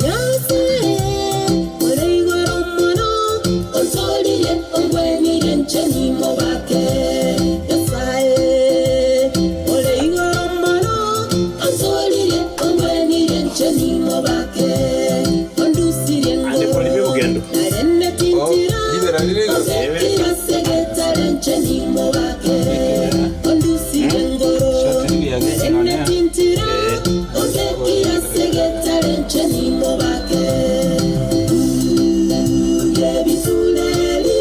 Nyasae ore igoro mono, ontoririe, ongwenirie inche nimobake. Nyasae ore igoro mono, ontoririe, ongwenirie inche nimobake. Ondusirie Ande ngoro, korime bogendo. narende Oh, tintira, ribera rire igoro. ongekire ase egetare inche nimobake. Ondusirie ngoro, Shoti rigiya narende geching'ana. tintira, ongekire ase egetare inche nimobake. Bugia ebitureri,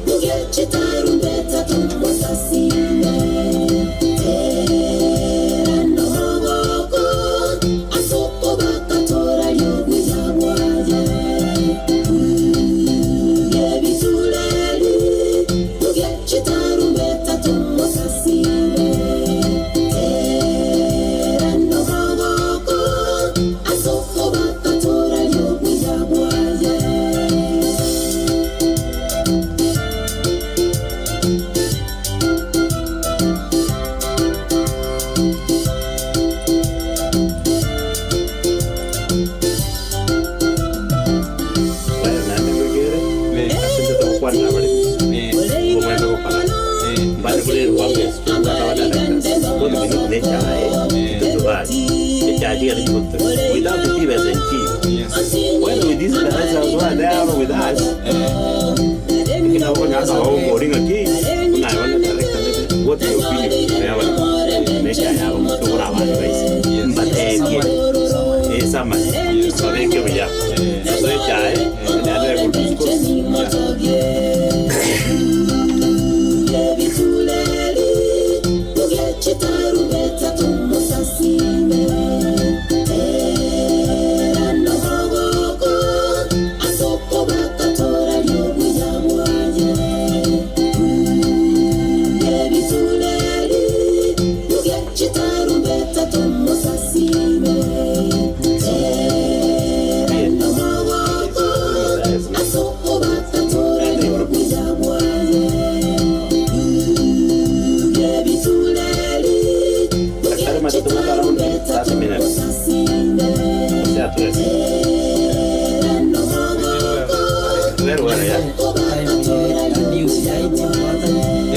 bugia chitarumbeta tomosasime. Tera nomogoko ase okobaka torarie obuya bwaye. Bugia ebitureri, bugia chitarumbeta tomosasime. Tera nomogoko ase okobaka torarie obuya bwaye. Bueno, naende ngoikere ase inche togokwana nabaremi, obwenerete gokora mbare buna erwambe tobwate abadirectors, what we need nechae totobari echae chigende chigotoria without it chibesa nchiyo. When with these directors who are there with us, ekero nabo okonyora ng'a bagokoria ng'aki buna aye bono director gete what is your opinion ime y'abaremi nechae yabo togora abande baise mbatebie eh summary babeke buya ase echae naende egoreduce cost. Daktari omanyete tobwate around 30 minutes gose atwese. Very well, yeah.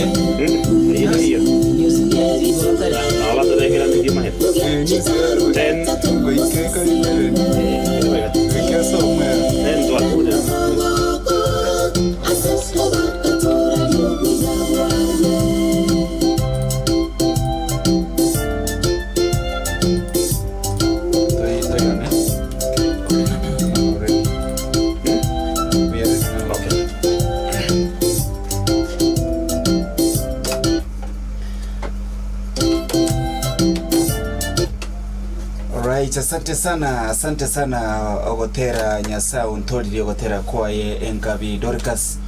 Mm, eyio neyio. Nabo batobekera miti omanyete. Ten. Eh, Ten twakure. Okay. Alright, asante sana, asante sana ogotera Nyasaye ontoririe ogotera kwaye enkabi Dorcas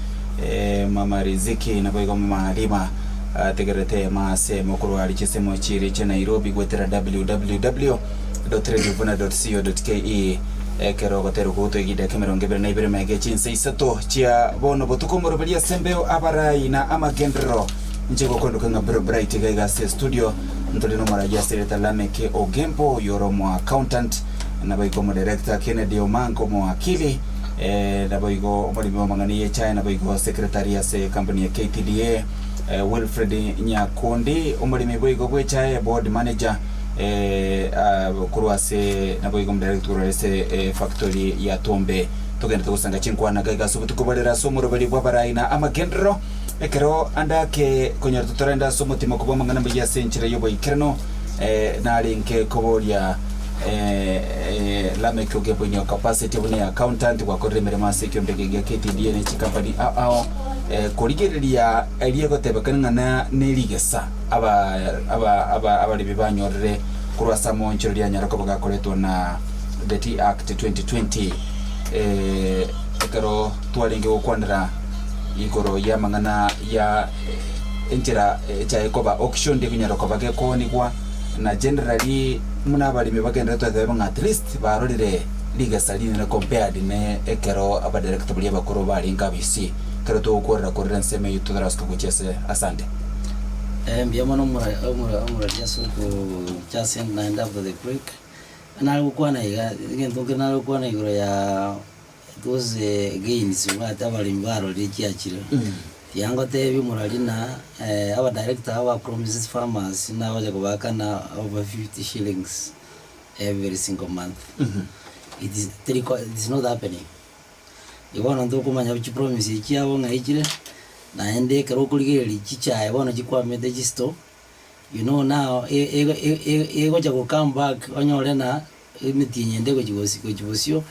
eh, mama Riziki naboigo mama Halima ategerete ema ase mokorwa chisemo chiri chia Nairobi gwetera www.radiovuna.co.ke ekero ogotera okwo gotoigida ekemerongo ebere na ibere mega chinsa isato chia bono botuko omoroberi ase embeo abarai na amagenderero Inche gokonduka ng'a Bro Bright iga iga ase estudio, ntore nomoragia ase erieta Lameck Ogembo, oyio ore omo accountant, naboigo omo director Kennedy Omanga omoakili, eh, naboigo omoremi bw'amang'ana y'echae, naboigo secretary ase ecompany ya KTDA, eh, Wilfred Nyakundi, omoremi boigo bw'echae, board manager, eh, ah, korwa ase naboigo omodirector korwa ase efactory ya Tombe. Togende togosanga chinkwana iga iga ase obotuko bwa rero ase omoroberi bw'abarai na amagenderero. Ekero ande ake konyora totarende ase omotimoko bw'amang'ana amayia ase enchera y'oboikeranu, narenge koboria Lameck Ogembo in your capacity buna ya accountant gwakorire emeremo ase ekiombeko gia KTDA ne chikampani ao ao korigereria eria egotebekana ng'a na nerigesa aba aba aba abaremi banyorire korwa ase amoonchoreri rianyara koba gakoretwa na the Tea Act 2020 ekero twarenge gokwanera Igoro y'amang'ana ya enchera echaye koba auction ndikonyara koba gekoonigwa, na generally buna abaremi bagenderete twateba ng'a at least barorire rigesa rinene compared ne ekero abadirector baria abakoro barenge abisi. Ekero togokworera korera ensemo eyio totarasuka gochia ase asande. Mbuya mono omorari ase ogocha ase naende after the break. Nare gokwana iga, egento nkere nare gokwana igoro ya those gains obwate abaremi barorire chiachire. Tiga ngotebie omorari ng'a abadirector aba promises farmers nagocha kobaakana over 50 shillings every single month. It is teri ko it is not happening. Igo bono ntokomanya chipromise echi chiabo ng'a echire, naende ekero okorigereria chichae bono chikwamete chistore, you know now e- e- e- e- egocha go come back onyore ng'a emetienyi ende egochi gosi gochi bosio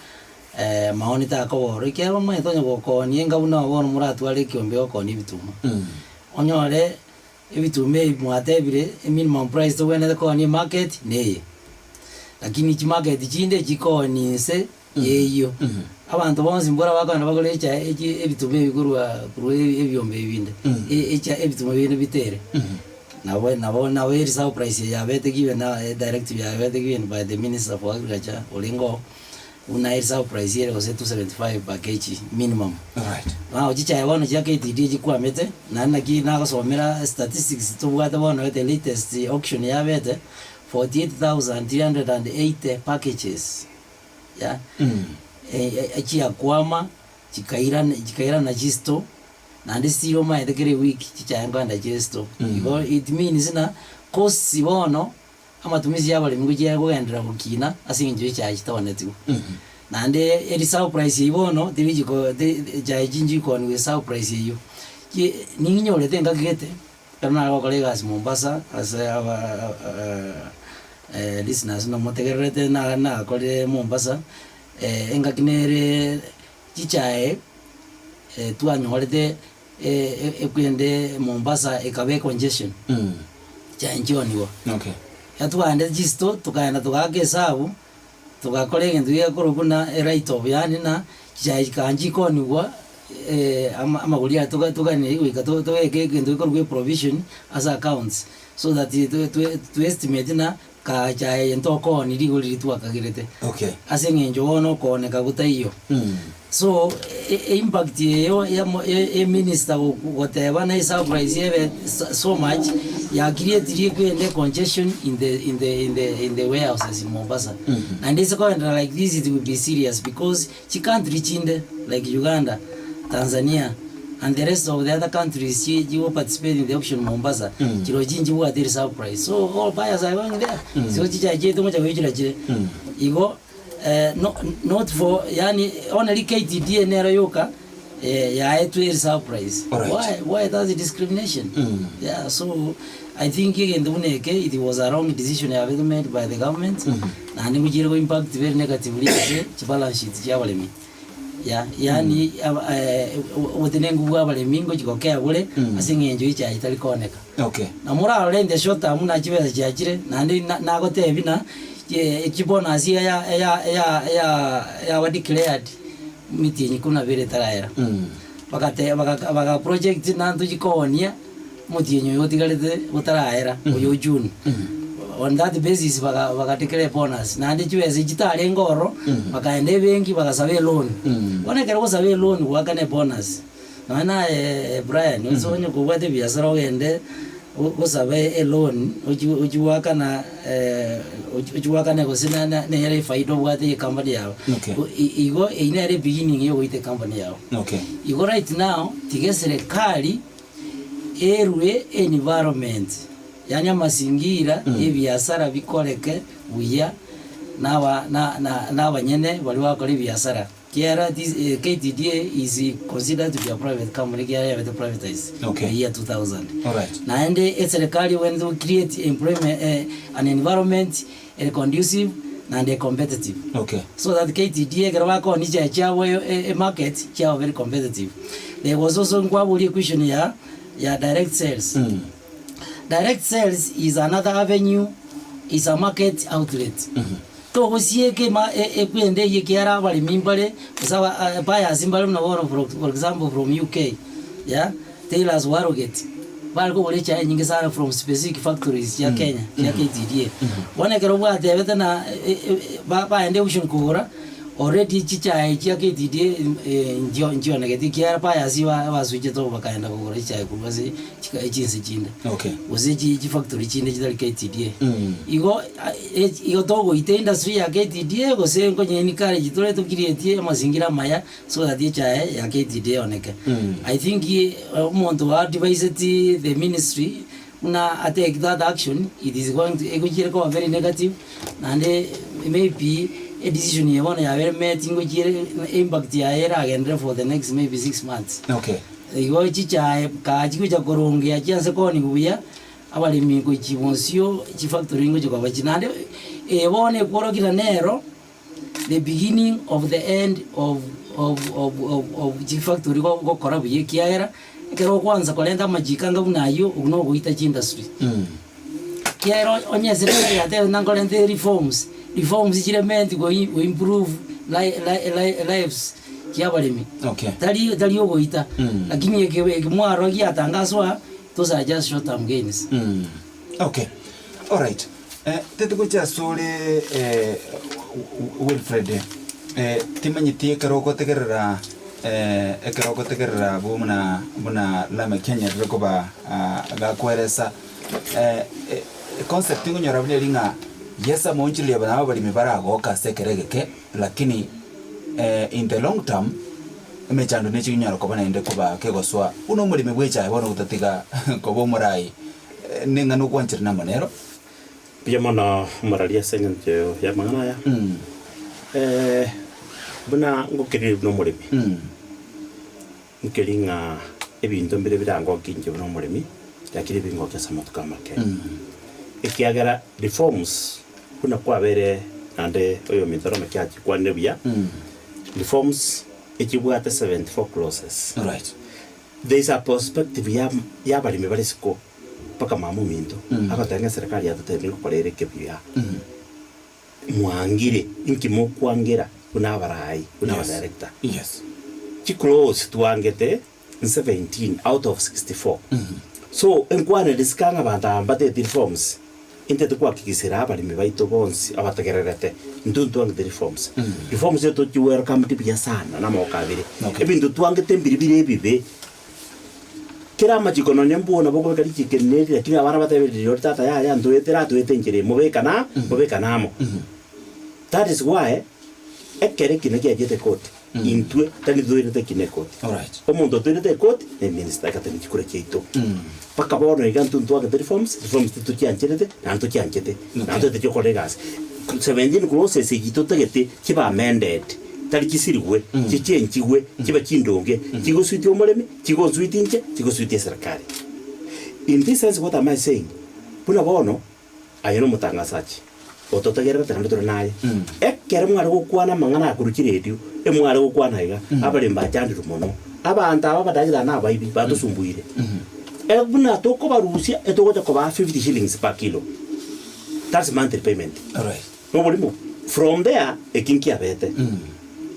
maoni takoba oro ekiagera omanyete onye gokoonia enga buna bono moratware ekiombe gokonia ebituma, onyore ebituma ebi mwatebire eminimum price tobwenerete koonia emarket neye, lakini chimarket chinde chikoonia inse eyio, abanto bonsi mbora bakogenda bagore echae echi ebituma ebi korwa korwa ebiombe ebi binde, echa ebituma binde bitere. Nabo nabo nabo eri surprise eye yabete given na edirective yabete given by the minister for agriculture orenge oo, buna eri surprise ere gose 275 per kg minimum. Alright. Nao chichae bono chia KTDA chikwamete, naende naki nagosomera statistics tobwate bono the latest auction yabete, 48,380 packages. ya chiakwama chikairana chikairana chisto naende still omanyete kera ewiki chichae nkoenda chire store. Igo it means ng'a costs bono amatumizi ya abaremi ngochia kogenderera gokina ase eng'encho echae chitaonetigwe. Naende ereserve price eywo bono teri chiko echae chinchi chikooniwa ereserve price eywo. Chi ninyorete engaki gete. Ekero nare gokora egasi Mombasa ase aba listeners nomotegererete nare nakorire Mombasa, engaki nere chichae twanyorete ekwende Mombasa ekaba econgestion, chichae nchioniwa. Okay. Ekero twaendete chisito tokaenda togaaka esabu, Togakora egento gekorwa buna e-write off, yaani ng'a chichae chikaba nchikonigwa amagori aya toga toganeiri goika to tobeke egento gekorwa eprovision ase accounts, so that twe twe twe estimate ng'a kachae eye ntokooni rigori riria twakagerete. Okay. Ase eng'encho bono okooneka gotaiyo. So e impact eyo ya eminister goteba na esurprise ebe so much ya creatire ekwende congestion in the in the in the in the warehouses in Mombasa. Naende ase koenderera like this it will be serious because chicountry chinde like Uganda, Tanzania and the rest of the other countries chi chigo participate in the auction Mombasa chirochio nchibwate reserve price. So all buyers are going there. So chichae chiaito ngocha goichora chire. Igo. No, not for yaani only KTDA nero yoka yaetwe ere surprise. Alright. Why, why that discrimination? Yeah, so I think egento buna eke it was a wrong decision yabete made by the government naende ngochiire go impact very negatively ase chibalance sheet chia abaremi. Yeah, yaani aba obotenenku bwa abaremi ngochi gokea bore ase eng'encho echae etari kooneka. Okay. Na morarore in the short term buna chibesa chiachire, naende na nagotebia ng'a chibonus iga ya ya ya ya yaba declared emitienyi ikomi na bere etaraera. Bagate bagaka baga project ng'a ntochie koonia omotienyi oyo otigarete otaraera, oyo o June. On that basis baga baga declare bonus, naende chibesa echi chitarenge ororo, bakaenda ebenki bagasaba eloan. Bono ekero ogosaba eloan goakana ebonus. Nonya naye Brian, onse onye kobwate ebiasara ogende osabe eloan ochi ochi goakana ochi goakana gose na na nere efaida obwate ya ecompany yago. Okay. Igo eyio nere ebeginning ya ogoita ecompany yago. Okay. Igo right now, tiga eserekari erwe environment, yaani amasingira ya ebiasara bikoreke buya na aba na na na abanyene baria bagokora ebiasara. Kiara this KTDA is considered to be a private company kiara yabete privatized Okay. in the year 2000. Alright. Naende eserekari egwenerete go create employment eh, an environment ere conducive naende competitive. Okay. So that KTDA ekero bakoonia chiaye chiabo e- e market chiaba very competitive. There was also nkwaboria equestion ya ya direct sales. Direct sales is another avenue, is a market outlet. Togosieka ema ekwende eyio ekiagera abaremi mbare, gose aba buyers mbare buna bono for example from UK, yeah, Taylors Warugate, bare kogora echae enyinge sana from specific factories chia Kenya, chia KTDA. Bono ekero gwatebete na baende auction kogora, Already chichae chia KTDA nchio nchionegeti ekiagera buyers ba abaswichete obo bakaenda kogora chichae korwa ase chika chinse chinde. Okay. Gose chi chifactory chinde chitari KTDA. Igo igo togoita industry ya KTDA gose nkonye encourage tore tocreatie amazingira amaya so that echae ya KTDA eoneke. I think omonto oadviseti the ministry buna atake that action it is going to egochiere koba very negative naende maybe edecision eye bono yabere met ngochiere impact yaye eragenderere for the next maybe 6 months. Igo chichae kaa chigocha korongea chianse koonigwa buya, abaremi gochia bonsio chifactory ngochia koba chi naende eye bono ekworokia nero the beginning of the end of of of of of chifactory go gokora buya ekiagera, ekero okwansa korenta amachiko anga buna aywo, obwo na ogoita chiindustry. Ekiagera onye eserikari yatebete buna nkorente reforms, reforms chire meant go go improve li li lives chia abaremi. Tari tari ogoita, lakini eke eke mwarora giatangaswa, those are just short term gains. Okay, alright. Tetogochia asore Wilfred, timanyeti ekero ogotegerera ekero ogotegerera abwo buna buna Lameck anyarire koba gakoeresa econcept nkonyora buna eri ng'a yes amoonchoreria aba nabo abaremi baragoka ase ekero egeke lakini in the long term emechando nechi enyare koba naende koba kegosoa buna omoremi bwa echae bono gotatiga koba omorai neng'ana okwancherana amo nero. Mbuya mono omorari ase eng'encho y'amang'ana aya. Buna ngokereria buna omoremi, nkeri ng'a ebinto mbire birangokie inche buna omoremi, lakini bingokia ase amatuko amake. Ekiagera reforms buna kwabere naende oyominto ore omokia achikwanire buya, reforms echibwate 74 clauses. There is a perspective ya y'abaremi bare isiko mpaka mama ominto agoteba ng'a eserekari yatotebire ngokora ere ekebuya. Mwangire, inki mokwangera buna abarai, buna Yes. abadirector? Yes. Chiclause twangete 17 out of 64. So enkwana risika ng'a abanto aba mbateti reforms, intwe tokohakikisera abaremi baito bonsi abategererete, intwe ntwangete reforms. Reforms eto tochiwelcomed buya sana na amagoko abere. Okay. Ebinto twangete mbiri bire ebibe, kera amachiko nonye mbwo nabo okobeka richiko eri na eri lakini abana batebe rirorio tata yaya ntoetera atoete enchera eye mobekana mobekane amo. That is why ekero ekina kiachete koti, intwe tari toirete ekina ekoti. Alright. Omonto otoirete ekoti ne minister agateba chikura chiaito. Mpaka bono iga intwe ntwagete reforms, reforms titochiancherete naende tochianchete, naende toete chiokora egasi. 17 clauses echi totagete chibe amended, tari chisirigwe, chichenchigwe, chibe chindonge, chigosuitia omoremi, chigosuitia inche, chigosuitia eserekari. In this sense what am I saying? Buna bono, aye nomotangasachi, ototegererete naende tore naye, ekero mware gokwana amang'ana akorwa chiredio, emware gokwana iga, abaremi bachandirwe mono, abanto aba abadagitari na abaibi batosumbuire. Buna tokobarusia, etogocha kobaa 50 shillings per kilo, that's monthly payment. Alright. Noborimo, from there eki nkiabete,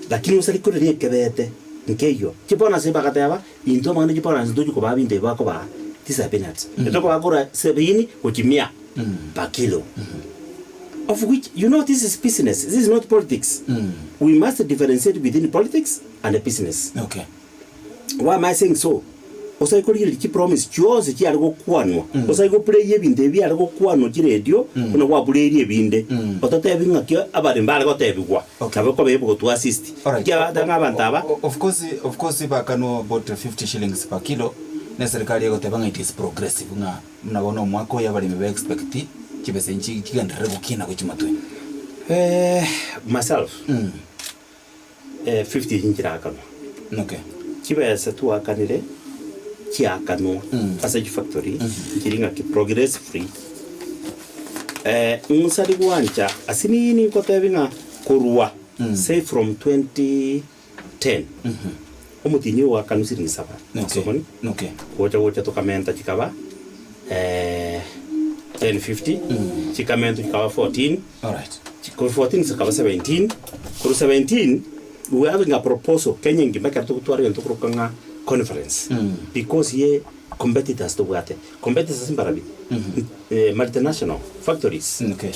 lakini osari korera ekebete nkeiyo, chibonus bagateba, intwe abang'ina chibonus ntochi kobaa binto ebi bakobaa, these are peanuts. Etokobaa korwa sabini gochia mia per kilo. Of which you know this is business, this is not politics. We must differentiate between politics and business. Okay. Why am I saying so? Osai korigereria chipromise chionsi chiare gokwanwa, osai goplay ebinto ebi biare gokwanwa chiredio, buna gwaplayiri ebinde, ototebi ng'aki abaremi bare gotebigwa, Okay. nabo koba able gotuassist. Alright. Ekiagera ng'a abanto aba, Of course, of course bakanwa about 50 shillings per kilo, na eserikari egoteba ng'a it is progressive ng'a buna bono omwaka oyo abaremi ba expect chibesa inchi chigenderere gokina gochia motwe. myself, 50 echi nchirakanwa. Okay. Chibesa twakanire chiakanwa ase chifactory chiri ng'aki progressively nsari gwancha ase nini nkotebi ng'a korwa say from 2010 omotienyi oyo gwakanwa siringi saba Okay. Okay. gocha gocha tokamenta chikaba 1050 chikamentwa chikaba 14 Alright. Korwa 14 chikaba 17 korwa 17 we were having a proposal Kenya engima ekero togotwara egento tokoroka ng'a conference because ye competitors tobwate. Competitors mbarabi? Multinational factories, Okay.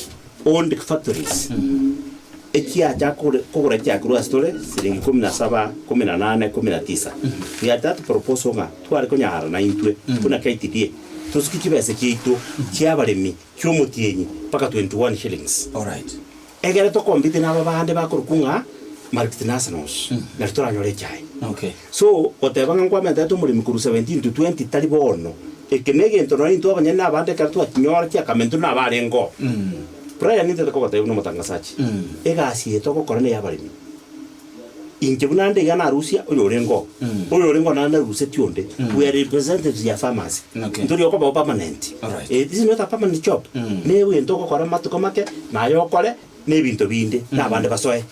owned factories. Ekiacha kore kogora chiakorwa ase tore siringi ikomi na saba, ikomi na nane, ikomi na tisa. We had that proposal ng'a tware konyara naintwe buna KTDA tosukie chibesa chiaito chia abaremi chi'omotienyi mpaka 21 shillings. Alright. Ekere tokompete naba bande bakorokwa ng'a multinationals nari toranyore echae. Okay. So, goteba ng'a nkwamentete omoremi korwa 17 to 20 tari bono. Eke negento nonya intwe abanyene na abande ekero twachinyora chiakamentwe nabarenge oo. Brian nintete kogotebia buna omotangasachi, egasi eye togokora neya abaremi. Inche buna nde iga narusia oyorenge oo, oyorenge oo naende narusetie onde. We are representatives ya farmers. Okay. Ntori okoba permanent. Alright. Eh, this is not a permanent job. Ne egento ogokora amatuko make, naye okore, na ebinto binde, na abande basoe.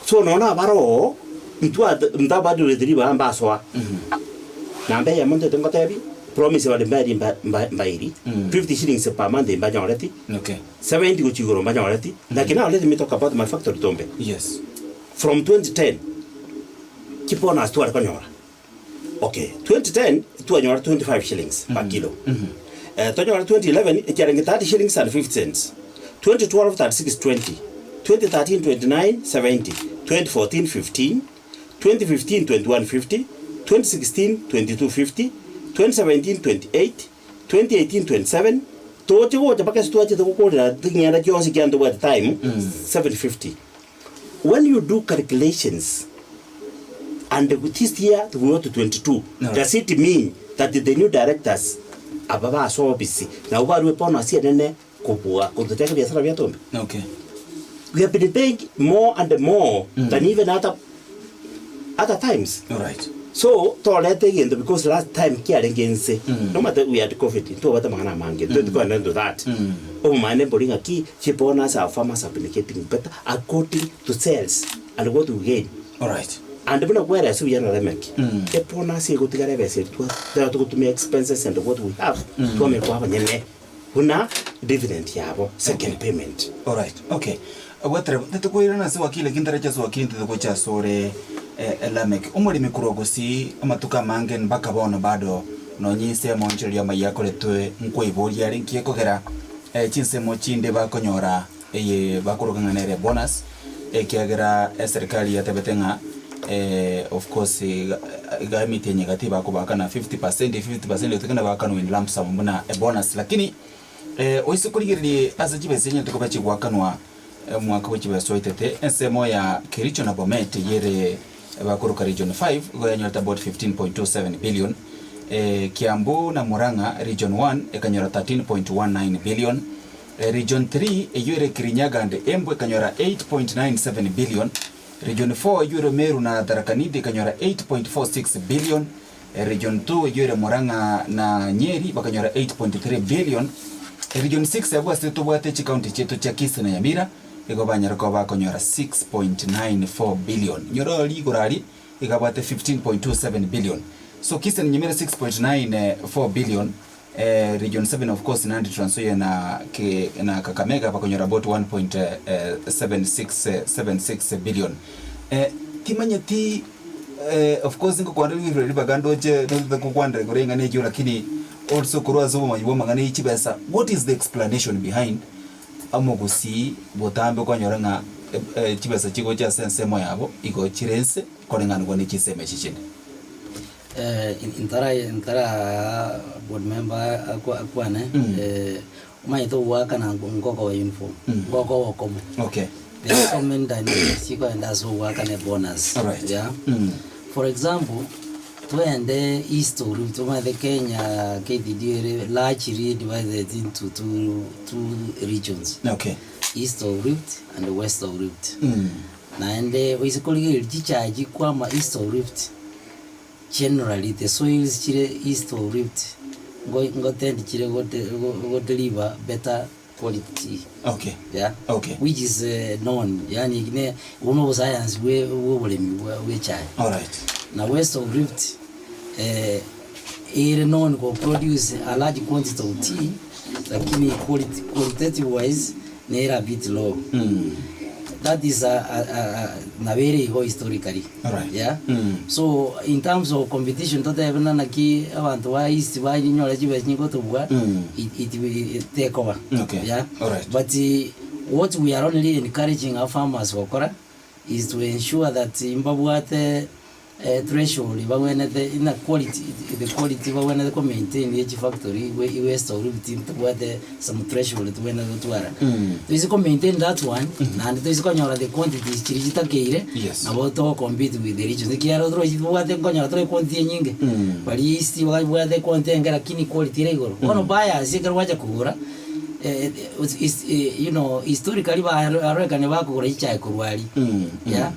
So nonya nabare oo, intwe ntabadureti ribaga mbasoa. Namba eyemo ntete ngotebi, promise bare mbaeri mba- mba- mbairi, 50 shillings per month mbanyoreti, Okay. 70 gochia igoro mbanyoreti, lakini now let me talk about my factory Tombe. Yes. From 2010, chibonus tware konyora, okay, 2010 twanyora 25 shillings per kilo. Eh, twanyora 2011 ekiarenge 30 shillings and 50 cents, 2012 36.20, 2013 29.70, 2014 15, 2015 21.50, 2016 22.50, 2017 28, 2018 27, toche gocha mpaka ase twachete gokorera ting'enda chionsi ekiagera ntobwate time, 7.50. When you do calculations and this year we go to 22, does it mean that the new directors aba ba ase office nabo barue bonus enene kobua korutete ebiasara bia Tombe? Okay. We have been paying more and more than even other other times. Alright. So torete egento because last time kiarenge inse no matter we had covid ntobwate amang'ana amange mm. tokogenda into that obomaene mbori ng'aki chibonus our farmers have been getting better according to sales and what we gain Alright. and buna kweresa buya na Lemek ebonus egotigara ebesa eria twa tera togotumia expenses and what we have twamanya koa abanyene buna dividend yabo second payment. Alright, okay. Gwatereba, titokoirana ase wakili lakini ntarache ase wakili ntitogocha asore eh, Lameck. Omoremi korwa gusii amatuko amange mpaka bono bado nonye ensemo enchera amaiyo akoretwe nkoiboria are nki ekogera eh, chinsemo chinde bakonyora eye bakoroka ng'a nere bonus ekiagera eserikali yatebete ng'a eh, of course iga iga emitienyi iga tibakobakana 50%, 50% goika bakanwe in lump sum buna ebonus lakini Oise korigereria ase chibesa enyete koba chigoakanwa omwaka bwe chibesa oetete, ensemo ya Kericho na Bomet eyere bakoroka Region 5 igo yanyorete about 15.27 billion, Kiambu na Murang'a Region 1 ekanyora 13.19 billion, Region 3 eyio ere Kirinyaga and Embu ekanyora 8.97 billion, Region 4 eyio ere Meru na Tharaka Nithi ekanyora 8.46 billion, Region 2 eyio ere Murang'a na Nyeri bakanyora 8.3 billion. Region 6 abwo ase tobwate chicounty chiaito chia Kisii na Nyamira igo banyare koba bakonyora 6.94 billion. Nyora rigoro aria igo abwate 15.27 billion. So Kisii na Nyamira 6.94 billion, Region 7 of course Nandi Trans Nzoia na na Kakamega bakonyora about 1.76 76 billion. Timanyeti of course ngokwana rirorio ribaga ndoche notete gokwanera igoro y'eng'ana eyio lakini also korwa ase obomanyi bwa amang'ana ye chibesa what is the explanation behind omogusii botambe okonyora ng'a chibesa chigocha ase ensemo yabo igo chire nse koreng'anigwa ne chinsemo echi chinde? Ntara ntara board member akwane omanyete ogoakana ngokoba uniform ngokoba okomo. Okay. There are so many dynamics chikoenda ase ogoakana ebonus Alright. yeah. For example, twende east oria tomanyete Kenya KTDA ere largely divided into two two regions, Okay. east of Rift and west of Rift. Naende oise korigereria chichae chikwama east of Rift, Generally the soils chire east of Rift ngo ngotendi chire gote go deliver better quality tea. Okay. Yeah. Okay. Which is uh, known. Yani ne obwo no obosayansi bwe bwa oboremi bwa bwa echae. Alright. Na west of Rift eh, ere known go produce a large quantity of tea lakini quality, qualitative wise nere a bit low. That is a, a, a, a, nabo ere igo historically. Alright. Yeah. Mm. So in terms of competition totebe ng'a naki abanto ba east banyore chibesa chingotobua Mm. it, it, it, tekoba. Okay. Yeah. Alright. But. What we are only encouraging our farmers gokora is to ensure that mbabwate threshold bagwenerete ina quality the quality bagwenerete ko maintain ye chifactory igwe igwe store biti tobwate some threshold tobwenerete gotwara. Toise ko maintain that one naende toise konyora the quantities chiria chitakeire Yes. nabo togo compete with the regions ekiagera torochi tobwate nkonyora tore equantity enyinge baria east babwate equantity enke lakini quality ere igoro. Bono buyers ekero gwacha kogora you know historically barorekane bakogora chichae korwa aria yeah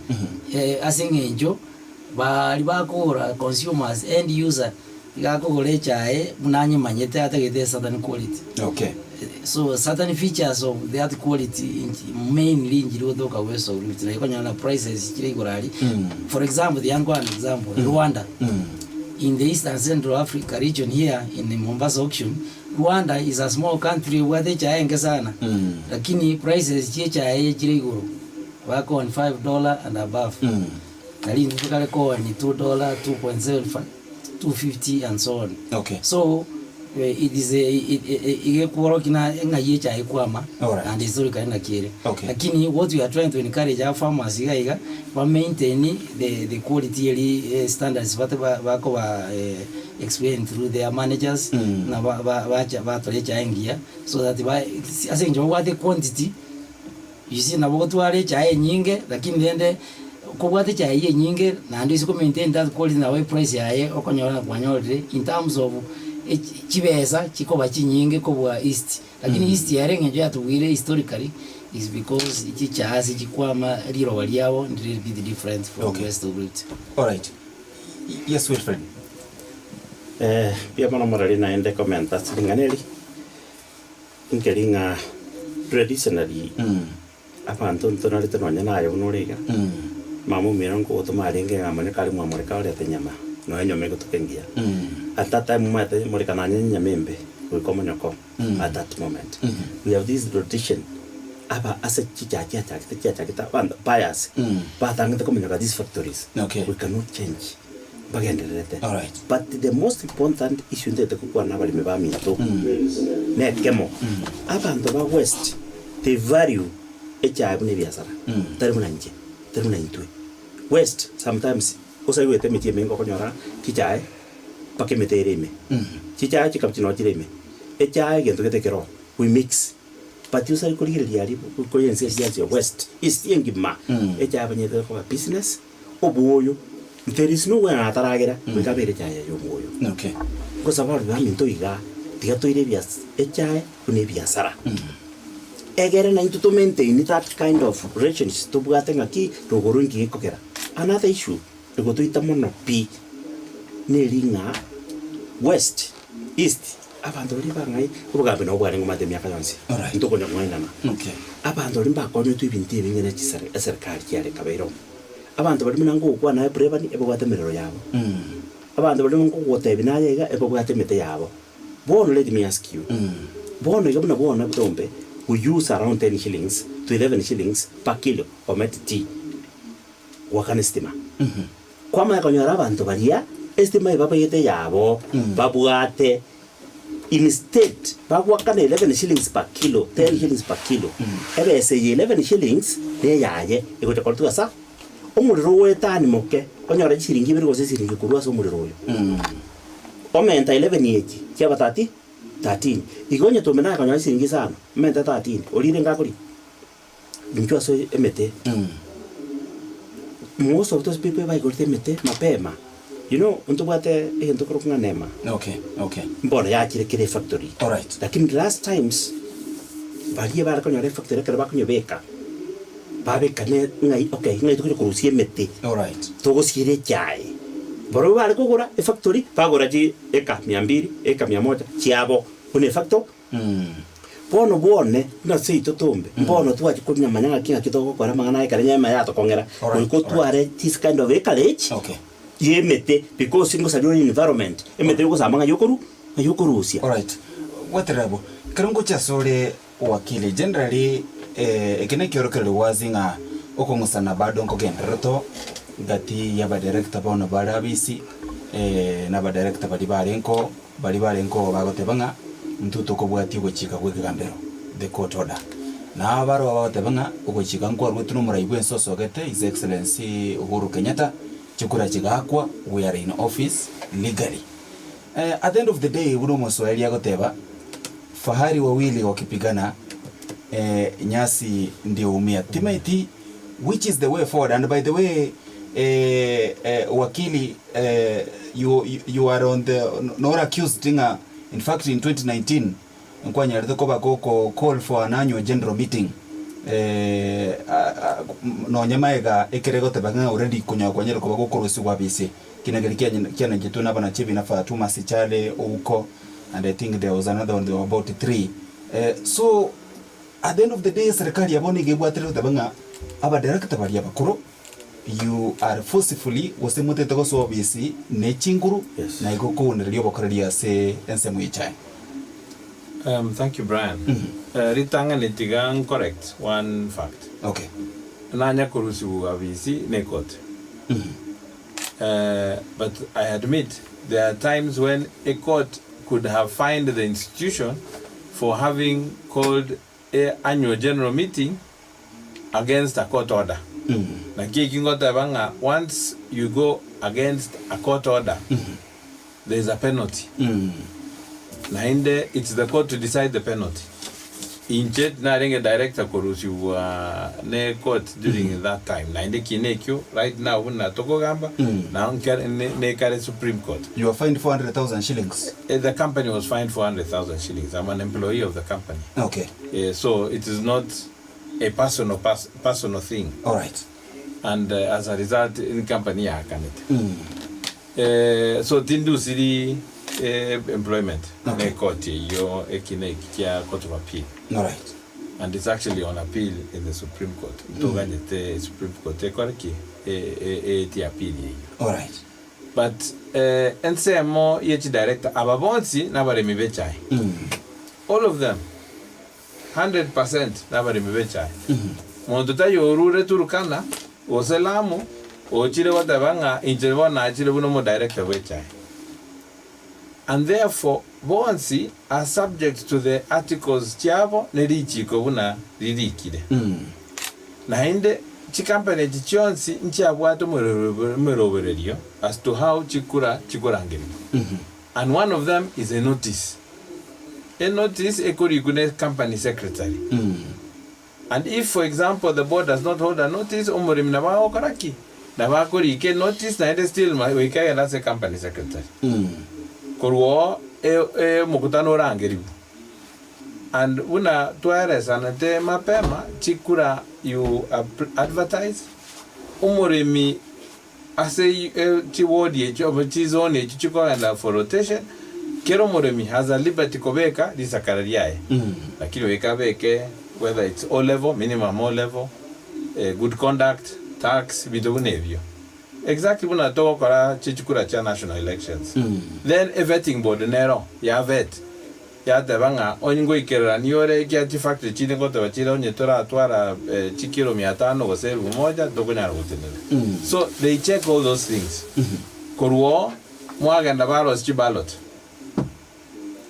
ase eng'encho baria bakogora consumers end user iga akogora echae buna anyemanyete atagete a certain quality. Okay. So certain features of that quality inchi mainly nchiri gotoka gwe Rift naye okonyora na prices chire igoro aria. For example tiga nkoe an example, Rwanda in the East and Central Africa region here in Mombasa auction, Rwanda is a small country ebwate echae enke sana lakini prices chie echae eye chire igoro bakooni $5 and above nari intwe tokare kooni $2, 2.75, 2.50 and so on. Okay. So it is a iga ekworokia na ng'ai echae ekwama Alright. and historically naki ere. Okay. Lakini what we are trying to encourage our farmers iga iga ba maintain the quality eri standards bate bakoba explain through their managers na ba ba bacha batore echae engiya so that ba ase eng'encho babwate equantity you see nabo ogotwara echae enyinge lakini rende kobwate echae eywo enyinge naende ase ko maintain that quality nabo eprice yaye okonyora na kwanyorire in terms of chibesa chikoba chinyinge kobua east. Lakini east ere eng'encho yatobwire historically is because chichae ase chikwama riroba riabo ndire bit different from Okay. west of Rift. Alright. Yes, Wilfred. Eh, mbuya mono morari naende komenta ase ring'ana eri, nkeri ng'a traditionally abanto ntonarete nonye naye buna ore iga, mama omino nkogotoma arenge ng'a manya kare mwamoreka orete enyama, nonya enyama egotoka engiya. At that time omanyete moreka nonye enyama embe, goika omonyoko at that moment. We have this tradition, aba ase chichurch chiachagete chiachagete abanto buyers, batangete komonyoka these factories, Okay. we cannot change, mbagendererete. Alright. But the most important issue ntagete gokwana abaremi baminto, nekemo, abanto ba west they value echae buna ebiasara, tari buna inche, tari buna intwe. West sometimes osaigwete emechie emenge okonyora chichae mpaka emete ere ime, chichae chikabichi noo chire ime, echae egento gete keroo, we mix. But osare korigereria aria kore ense eria ya west, east engima, echae banyete koba business, obwoyo, there is no way nataragera goika abere echae yaye omwoyo. Okay. Gose abarwani baminto iga, tiga toire ebias echae buna ebiasara. Egere naintwe to maintain that kind of relations tobwate ng'aki rogoro inki gekogera. Another issue egotoita mono pi, neri ng'a west, east, abanto baria bang'ai, obogambi nabo bwarenge omanyete emiaka yonsi, Alright. ntokonya kong'ainana. Okay. Abanto baria mbakonyetwe ebinto ebinge ne chisere eserikari chiare ekabeire oo. Abanto baria buna ngogokwana aye Brevany ebabwate emerero yabo. Abanto baria ngogotebia naye iga ebabwate emete yabo. Bono let me ask you, bono iga buna bono botombe we use around 10 shillings to 11 shillings per kilo ometi tea goakana estima. Kwamanya konyora abanto baria estima ebabegete yabo babwate instead bagoakana 11 shillings per kilo, 10 shillings per kilo, ebesa eye 11 shillings neyaye egocha korwa ase omorero ogoetania moke onyore chisiringi ibere gose esiringi korwa ase omorero oyo. Omenta 11 echi chiaba 30 13. Igo onye Tombe naye akanyora chisiringi isano, omente 13, orire ngakoria? Inchuo ase emete. Most of those people baigorete emete mapema, you know ntobwate egento korokwa ng'a nema. Okay, okay. Mbono yachire kera efactory. Alright. Lakini last times, baria bare konyora efactory ekero bakonyebeka, babeka ne ng'ai okay ng'ai tokonya korusia emete. Alright. Togosiira echae. Barobwo bare kogora efactory, bagora chi eka mia mbili, eka mia moja, chiabo buna efacto. Bono bwone, buna seito tombe, mbono twachia konyamanya ng'aki ng'aki togokora amang'ana aya ekero nyama yatokong'era, Alright, goika otware this kind of acreage, Okay. ya emete because ngosaria ore environment, emete yogosamba ng'ai okoru ng'ai okorusia. Alright, gwaterera abwo, ekero ngochia asore wakili, generally eke nekiorokererio wazi ng'a okong'usana bado nkogendererete gati ya abadirector bono bare abisi na abadirector baria barengo. Baria barenge oo bagoteba ng'a intwe tokobwatia ogochika gw'ekegambero, the court order. Na abaroo bagoteba ng'a ogochika nkwarwetwe nomorai bw'ense osogete His Excellency Uhuru Kenyatta, chikura chigaakwa, we are in office legally. At the end of the day buna omoswahili agoteba, fahari wawili wakipigana nyasi ndio huumia. Timaeti which is the way forward and by the way wakili you, you are on the nore accused ng'a in fact in 2019 Nkwanyarete koba goko call for an annual general meeting nonye maega ekere goteba ng'a already konya kwanyarire koba gokorosiwa abise kina keria kianachetwe na abanachi ebina Fatuma Sichale Ouko and I think there was another one there were about three so at the end of the day serikali yabo nigo ebwaterete goteba ng'a abadirector baria abakoro you are forcefully gose motete gosoa obisi ne chinguru Yes. na igo kounereria obokoreria ase ensemo y'echae. Thank you Brian. Ritang'ani tiga ncorrect one fact. Okay. Nanya korusiwa abisi ne court. But I admit there are times when a court could have fined the institution for having called a annual general meeting against a court order. Naki eki ngoteba ng'a once you go against a court order, there is a penalty. Naende it's the court to decide the penalty. Inche tinarenge director korusigwa ne court during that time. Naende ekina ekio right now buna tokogamba, nao nkere ne nekare Supreme Court. You were fined 400,000 shillings. The company was fined 400,000 shillings. I'm an employee of the company. Okay. So it is not a personal pers personal thing. All right. And as a result, in company yakanete. So tindusiri employment Okay. ne court eyio ekina eki kia court of appeal. All right. And it's actually on appeal in the Supreme Court. Ntoganyete Supreme Court ekore ki? E- e- eetie appeal eyio. All right. But ensemo ye chidirector aba bonsi nabaremi b'echae. All of them 100% nabaremi b'echae. Monto taiyo orure Turkana gose Lamu ochire goteba ng'a inche bono nachire buna omodirector bw'echae. And therefore bonsi are subject to the articles chiabo ne richiko buna ririkire. Naende chikampani echi chionsi nchiabwate omoerobererio as to how chikura chikorangerigwa. And one of them is a notice. A notice ekorikwa ne company secretary. And if for example the board does not hold a notice, omoremi nabo agokora ki? Nabo akorika enotice naende still goika egende ase company secretary. Korwa oo e omokutano orangerigwe. And buna twaeresanete mapema, chikura you advertise, omoremi ase chiward echio aba chizone echio chikogenda for rotation, kera omoremi has a liberty kobeka risakara riaye. Lakini goika abeke whether it's O level, minimum O level, good conduct, tax, ebinto buna ebio. Exactly buna togokora chikura chia national elections. Then e vetting board nero ya vet. Yateba ng'a onye ngoikererania ore ekiagera chifactory chinde ngoteba chire onye toratwara chikilo mia tano gose elfu moja tokonyara gotenena. So they check all those things. Korwa oo mwagenda barosia chiballot.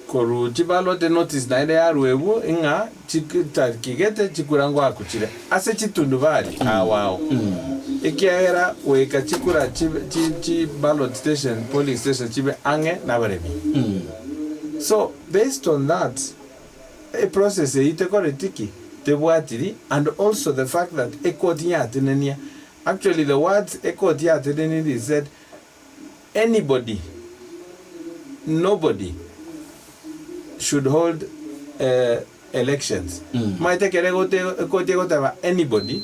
Korwa chiballot enotice naende yarwegwa ng'a chitariki gete chikura ngoakwa chire ase chitundubari ao ao. Ekiagera goika chikura chi chi ballot station polling station chibe ang'e nabaremi. So based on that, eprocess eyio tekoreti ki? Tebwatiri and also the fact that ekoti yatenenia, actually the words ekoti yatenenirie said anybody, nobody should hold elections. Omanyete ekero ekoti egoteba anybody,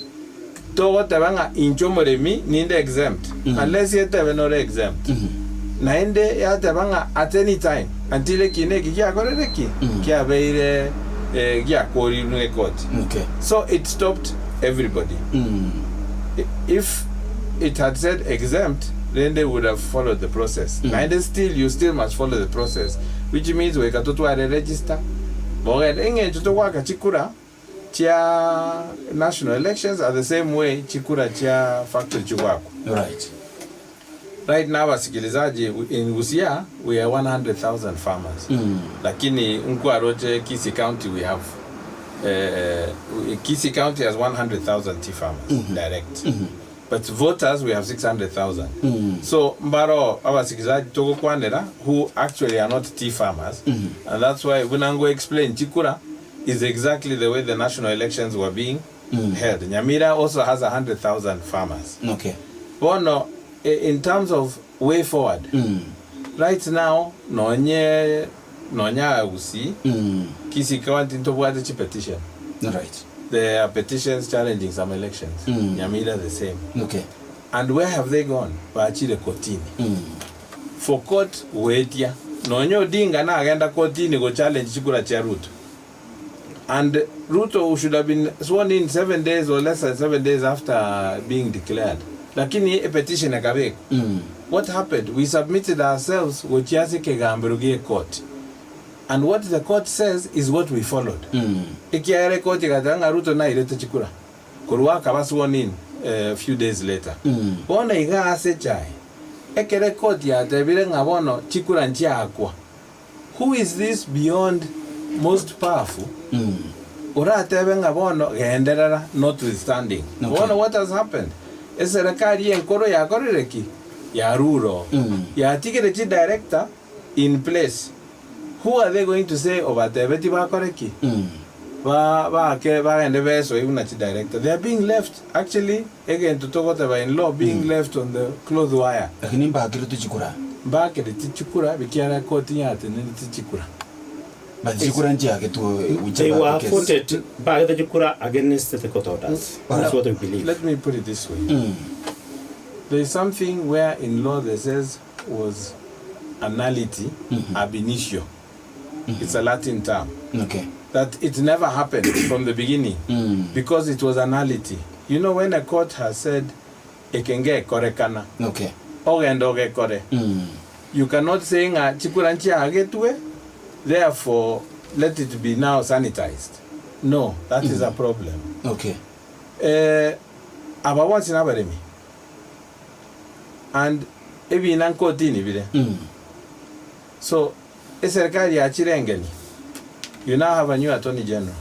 Togoteba ng'a inche omoremi ninde exempt, unless etebe nore exempt. Naende yateba ng'a at any time until ekina eki giakorire ki? Kiabeire giakorirwe ne court. Okay. So it stopped everybody. If it had said exempt, then they would have followed the process. Naende still you still must follow the process, which means goika totware register, mogende eng'encho togoaka chikura, chia national elections are the same way chikura chia factory chigoakwa. Right. Right now abasikilizaji in Busia we are 100,000 farmers. Lakini nkwaroche Kisii County we have Kisii County has 100,000 tea farmers direct. But voters we have 600,000. So mbaro abasikizaji togokwanera who actually are not tea farmers and that's why buna ngo explain chikura is exactly the way the national elections were being held. Nyamira also has 100,000 farmers. Okay. Bono in terms of way forward right now nonye nonya Gusii Kisii County ntobwate chi petition. Right. There are petitions challenging some elections. Nyamira the same. Okay. And where have they gone? Bachire kotini. For court goetia. Nonya Odinga nagenda kotini go challenge chikura chia Ruto. And Ruto should have been sworn in 7 days or less than 7 days after being declared. Lakini a petition ekabekwa. What happened? We submitted ourselves gochia ase ekegambero gie court. And what the court says is what we followed. Ekiagera ekoti egateba ng'a Ruto nairete chikura korwa akaba sworn in a few days later. Bono iga ase echae, ekero ekoti yatebire ng'a bono chikura nchiakwa, who is this beyond most powerful oratebe ng'a bono genderera notwithstanding. Bono what has happened? Eserekari enkoro yakorire ki? Yarure oo. Yatigire chidirector in place. Who are they going to say obatebeti bakore ki? Ba baake bagende besoe buna chidirector. They are being left actually egento togoteba in law being left on the cloth wire. Lakini mbakire tichikura. Mbakire tichikura bikiara ekoti yateneneti tichikura. But chikura nchiagetwe They were voted by the chikura against the court orders. That's what we believe. Let me put it this way. There is something where in law they says was a nullity ab initio. It's a Latin term. Okay. That it never happened from the beginning because it was a nullity. You know when a court has said ekenge korekana ogenda ogekore you cannot say ng'a chikura nchiagetwe therefore let it be now sanitized. No, that is a problem. Aba bonsi nabaremi and ebina nkotini bire so eserikali yachirengeni you now have a new attorney general.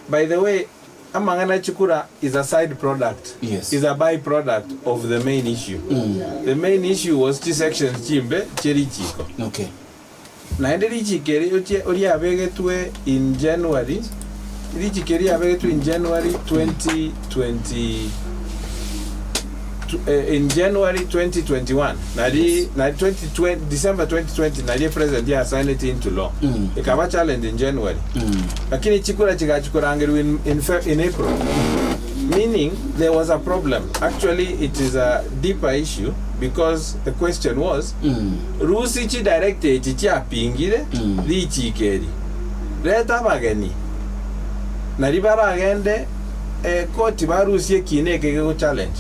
By the way, amang'ana chikura is a side product, is a byproduct of the main issue. The main issue was chisections chimbe cherichiko. Naende richiko eri oriabegetwe in January, richiko eri riabegetwe in January 2020 in January 2021 nari nari 2020 December 2020 nari president ya sign it into law. Ikaba challenge in January. Lakini chikura chikachikurangerwa in April. Meaning there was a problem. Actually it is a deeper issue because the question was rusi chi director echi chiapingire richiko eri reta abageni nari baragende koti barusie ekina eke gego challenge.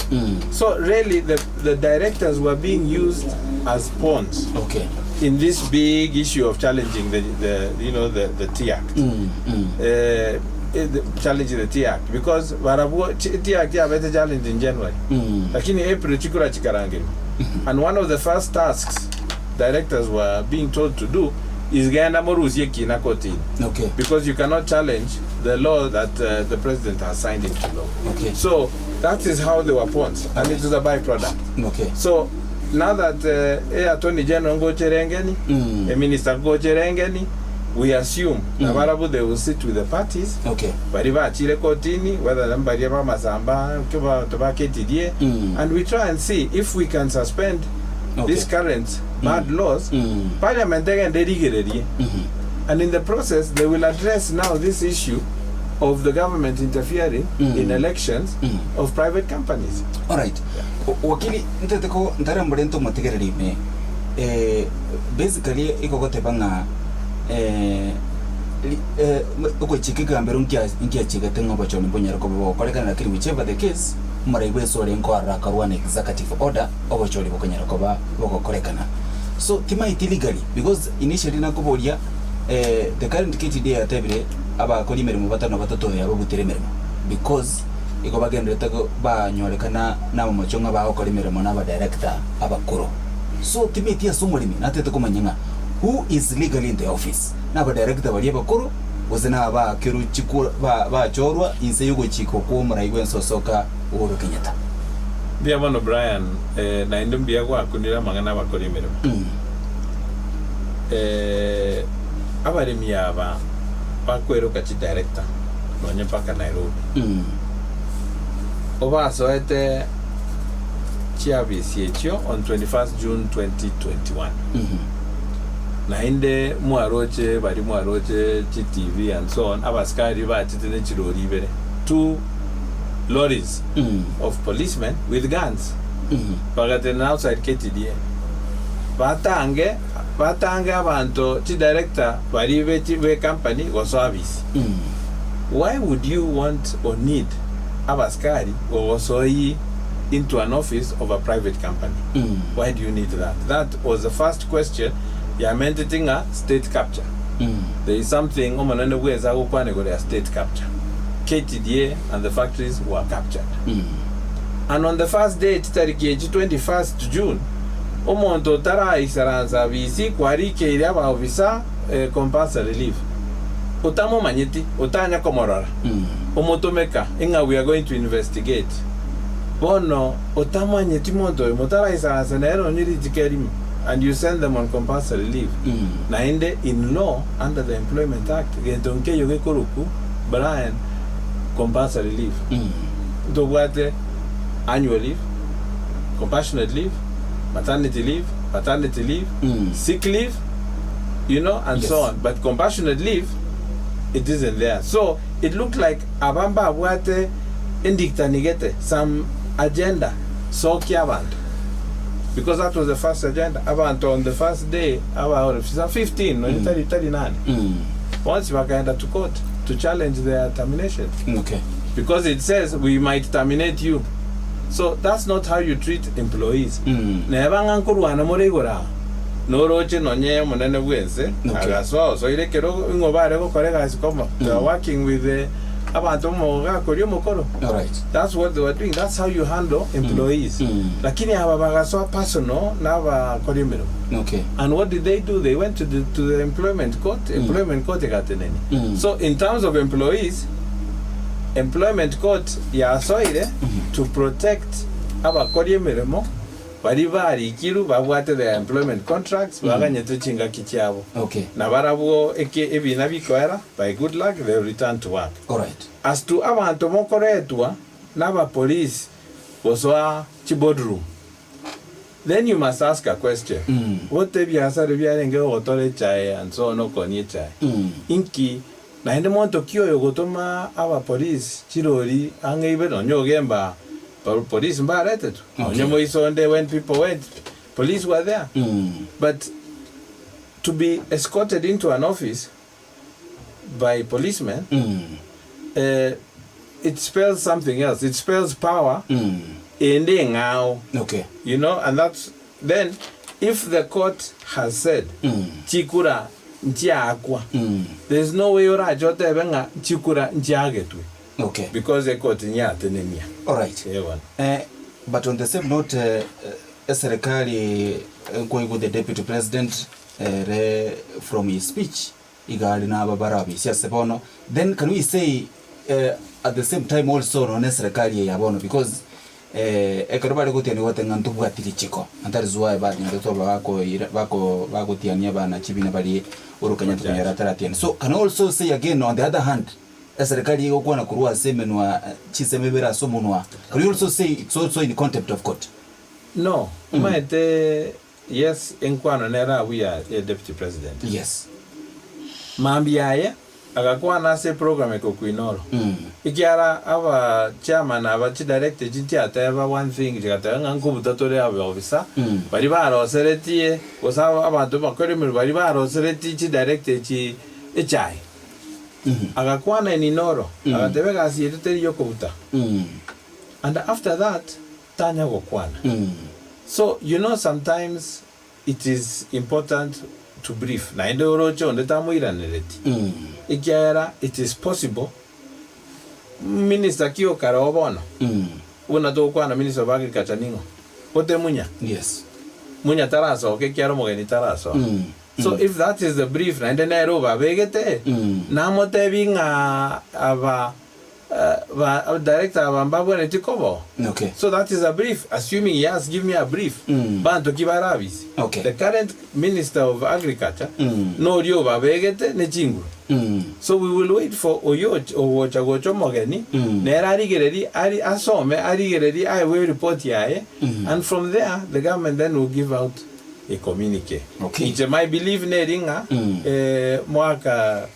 So really the directors were being used as pawns in this big issue of challenging the you know the Tea Act. Challenging the Tea Act because barabwo Tea Act yabete challenge in January. Lakini April chikura chikarangerwa. And one of the first tasks directors were being told to do is genda morusie kina kotini. Because you cannot challenge the law that the president has signed into law. So that is how they were pawns, and it is a byproduct. So now that Attorney General Ngocherengeni, a Minister Ngocherengeni, we assume mm. they will sit with the parties bari bachire kotini whether them bari bamasamba tobaketirie and we try and see if we can suspend these current bad laws. Parliament egende erigererie and in the process they will address now this issue of the government interfering in elections of private companies. Alright. Wakili nteteko ntarambore ntomotegereri ime basically igogoteba ng'a ogochika ekegambero nkiachigete ng'a obochori mbonyare koba bogokorekana lakini whichever the case omorai bwa esore nkorora akarwa na executive order obochori bokonyara koba bogokorekana so timaeti legally because initially nakoboria the current KTDA yatebire abakori emeremo batano batato yababutere emeremo because igo bagenderete banyorekana na amamocho ng'a bagokora emeremo na abadirector abakoro so timeti ase omoremi natete komanya ng'a who is legally in the office na abadirector baria abakoro. gose nabaakerwe chikura ba bachorwa inse y'ogochika kw'omorai bw'ensosoka Uhuru Kenyatta. Mbuya mono Brian, eh, naende mbuya gwakunire amang'ana abakori emeremo. Eh, abaremi aba bakweroka chidirector nonye mpaka Nairobi. Obasoete chiafisi echio on 21st June 2021. Naende mwaroche baria mwaroche chi TV and so on, abasikari bachete ne chirori ibere, two lorries of policemen with guns, bagatenena outside KTDA batange batange abanto chidirector baria be chi be company gosoa ofisi. Why would you want or need abasikari gogosoyie into an office of a private company? Why do you need that? That was the first question yamenteti ng'a state capture. There is something Omonene bwense agokwana igoro ya state capture. KTDA and the factories were captured. And on the first day chitariki echi 21st June, omonto otaraisaransa abisi kwarikeire abaofisa eh, compulsory leave. Otamomanyeti, otanya komorora, omotomeka ing'a we are going to investigate. Bono otamanyeti monto oyo motaraisaransa nere nonye rituko erimo and you send them on compulsory leave. Naende in law under the Employment Act gento nkeiyo gekorokwu Brian compulsory leave. Ntobwate annual leave, compassionate leave, maternity leave, paternity leave, sick leave, you know and so on. But compassionate leave it isn't there. So it looked like Aba mbabwate endiktani gete, some agenda, sokia abanto because that was the first agenda, abanto on the first day aba officer 15 nonye tari tari nane bonsi bakaenda to court to challenge their termination Okay. because it says we might terminate you so that's not how you treat employees neba ng'a nkorwana more igoro aa noroche nonye omonene bwense Okay. agasoa osoire ekero ing'o bare gokora egasi komo they are working with the abanto mogakoria omokoro Alright. that's what they were doing that's how you handle employees Lakini aba bagasoa personal na abakori emeremo Okay. and what did they do they went to the, to the employment court employment court egatenenia so in terms of employees employment court yasoire to protect abakori emeremo Baria barikirwe babwate their employment contracts baganyete chingaki chiabo. Okay. Na barabwo eke ebina bikoera, by good luck they will return to work. Alright. As to abanto mokoretwa nabapolice gosoa chiboardroom, then you must ask a question. Gote ebiasara biarenge gogotora echae and so on okoonia echae. Inki naende monto ki oyo ogotoma abapolice chirori ang'e ibere nonye ogemba Police mbaretetwe nonye moiso onde when people went police were there but to be escorted into an office by policemen eh, it spells something else it spells power ende eng'ao Okay. you know and that's then if the court has said chikura nchiakwa there's no way orache otebe ng'a chikura nchiagetwe Okay. Because ekoti nyatenenia. Alright. Ee bono. Eh, but on the same note eh, eserikali nkoigwa the deputy president ere from his speech iga ari naba barabisia ase bono then can we say eh, at the same time also nonye eserikali eye ya bono because eh, ekero bare gotiania goteba ng'a ntobwati richiko and that is why bagenda toba bakoira bako bagotiania abana chibina baria Uhuru Kenyatta konyora ataratiania so can also say again on the other hand Eserikari egokwana korwa ase emenwa chinsemo ibere ase omonwa, can you also say it's also in contempt of court? No, omanyete yes enkwano nere abwo ya ya deputy president. Yes. Mambia aye agakwana ase eprogram ekokuinoro ekiara aba chairman aba chidirector echi nchiateba one thing chigateba ng'a nkobuta tore abe officer baria baroseretie gose abanto bakore emeremo baria baroseretie chidirector echi echae. Agakwana Eninoro, agateba egasi yaito teri yokobuta. And after that tanya gokwana. So you know sometimes it is important to brief naende oroche onde tamoiranereti ekiagera it is possible minister ki okare oo bono buna togokwana minister of agriculture ning'o? Gote Munya? Yes. Munya tarasoka ekiagera omogeni tarasoa. So if that is the brief naende nere obabegete, namotebi ng'a aba ba director aba mbabwenereti koba oo. Okay. So that is a brief, assuming he has give me a brief, banto ki bare abisi? Okay. The current minister of agriculture noria obabegete ne chinguru. So we will wait for oyio ogocha gocha omogeni, nere arigererie ari asome arigererie aewe report yaye, and from there the government then will give out a communique. Okay. Inche my belief neri ng'a mwaka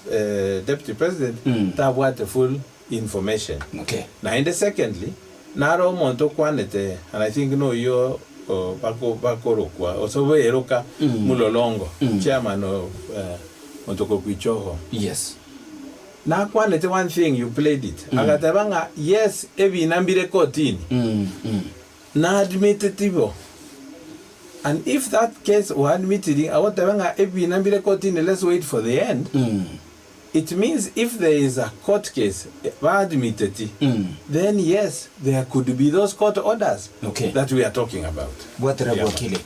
deputy president tabwate full information. Okay. Naende secondly, naro omonto okwanete and I think noyio bako bakorokwa gose oberoka Mulolongo, chairman of monto okorokwa Ichoho. Yes. Nakwanete one thing you played it, agateba ng'a yes ebina mbire kotini, Na admitted bo. And if that case o admitted agoteba ng'a ebina mbire kotini let's wait for the end, it means if there is a court case ba admiteti, then yes there could be those court orders Okay. that we are talking about. Bwatera Yeah. bwakile.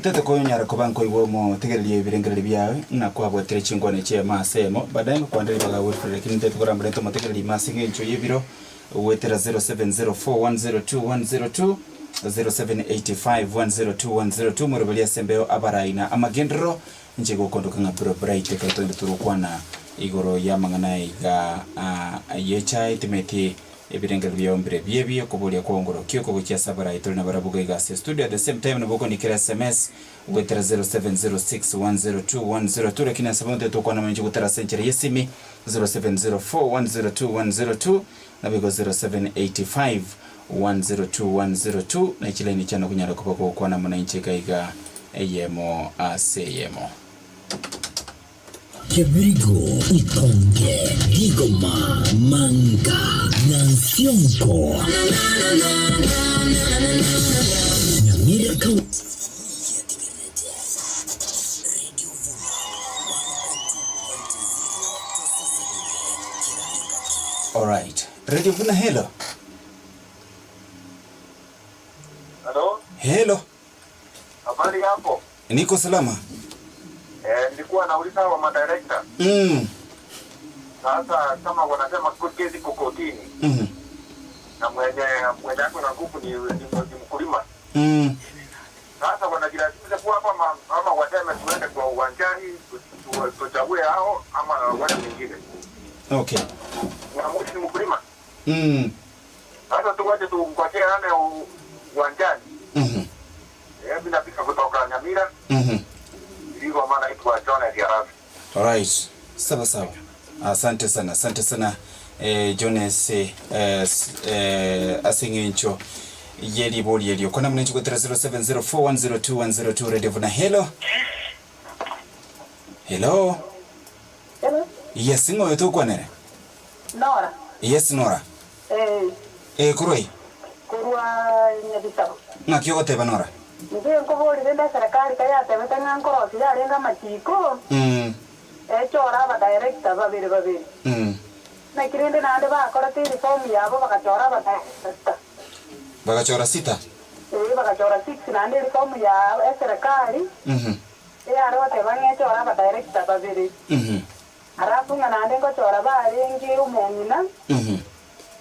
Tata koyonyara koba nkoigwa omotegereria ebirengererio biaye ng'a kwabwatire chinkwana chiemo ase emo baadaye ngokwande ribaga Wilfred lakini ntete koramorente omotegereria ime ase eng'encho y'ebiro Goetera 0704102102, 0785102102 moroberi ase embeo abarai na amagenderero inche gokondoka ng'a bro Bright ekero togende torokwana igoro y'amang'ana iga y'echae timeti ebirengererio biao mbire biebi okoboria kwao ngoro ki okogochia ase abarai tore nabarabwo iga iga ase estudio at the same time nabo okondikera sms goetera 0706102102 lakini ase bono tokwana mono inche gotera ase enchera y'esimi 0704102102 Naboigo 0785 102 102 na chilaini chiane okonyara koba gokwana amo nainche iga iga eyemo ase eyemo. Kebirigo, Ikonge, Rigoma, Manga, Nyansiongo, Nyamira County. Alright. Radio Vuna hello. Halo, Hello. habari yako? Niko salama. Eh, nilikuwa nauliza wa madirector. Sasa kama wanasema kesi iko kotini na mwenye mwenye ako na nguvu ni, ni, ni mkulima. Sasa wanajilazimisha kuwa hapa ma- ama waseme tuende kwa uwanjani tuchague hao ama wale wengine. Okay. Mwamuzi ni mkulima. Sasa tuwache tungojee ane uwanjani. Eh, mimi napika kutoka Nyamira, Iligo maana naitwa John Eliarafi. Alright. Sawa sawa. Asante sana, asante sana Jones ase eng'encho yeribori erio. Kona muna gotera 0704102102 Radio Vuna. Hello. Hello. Hello? Yes, ng'oyo tokwanere. Nora. Yes, Nora. Eh, Koroi. korwa Nyabisabo. Ng'aki ogoteba Nora? Inche nkoborire nde eserekari kayatebete ng'a nkorosi yarenge amachiko, echora abadirector babere babere. Naki rende naende bakorete reform yabo bagachora abadirector. Bagachora sita. Ee, bagachora six naende reform ya eserekari, eyare goteba ng'a echore abadirector babere. Alafu ng'a naende ngochora barenge omong'ina,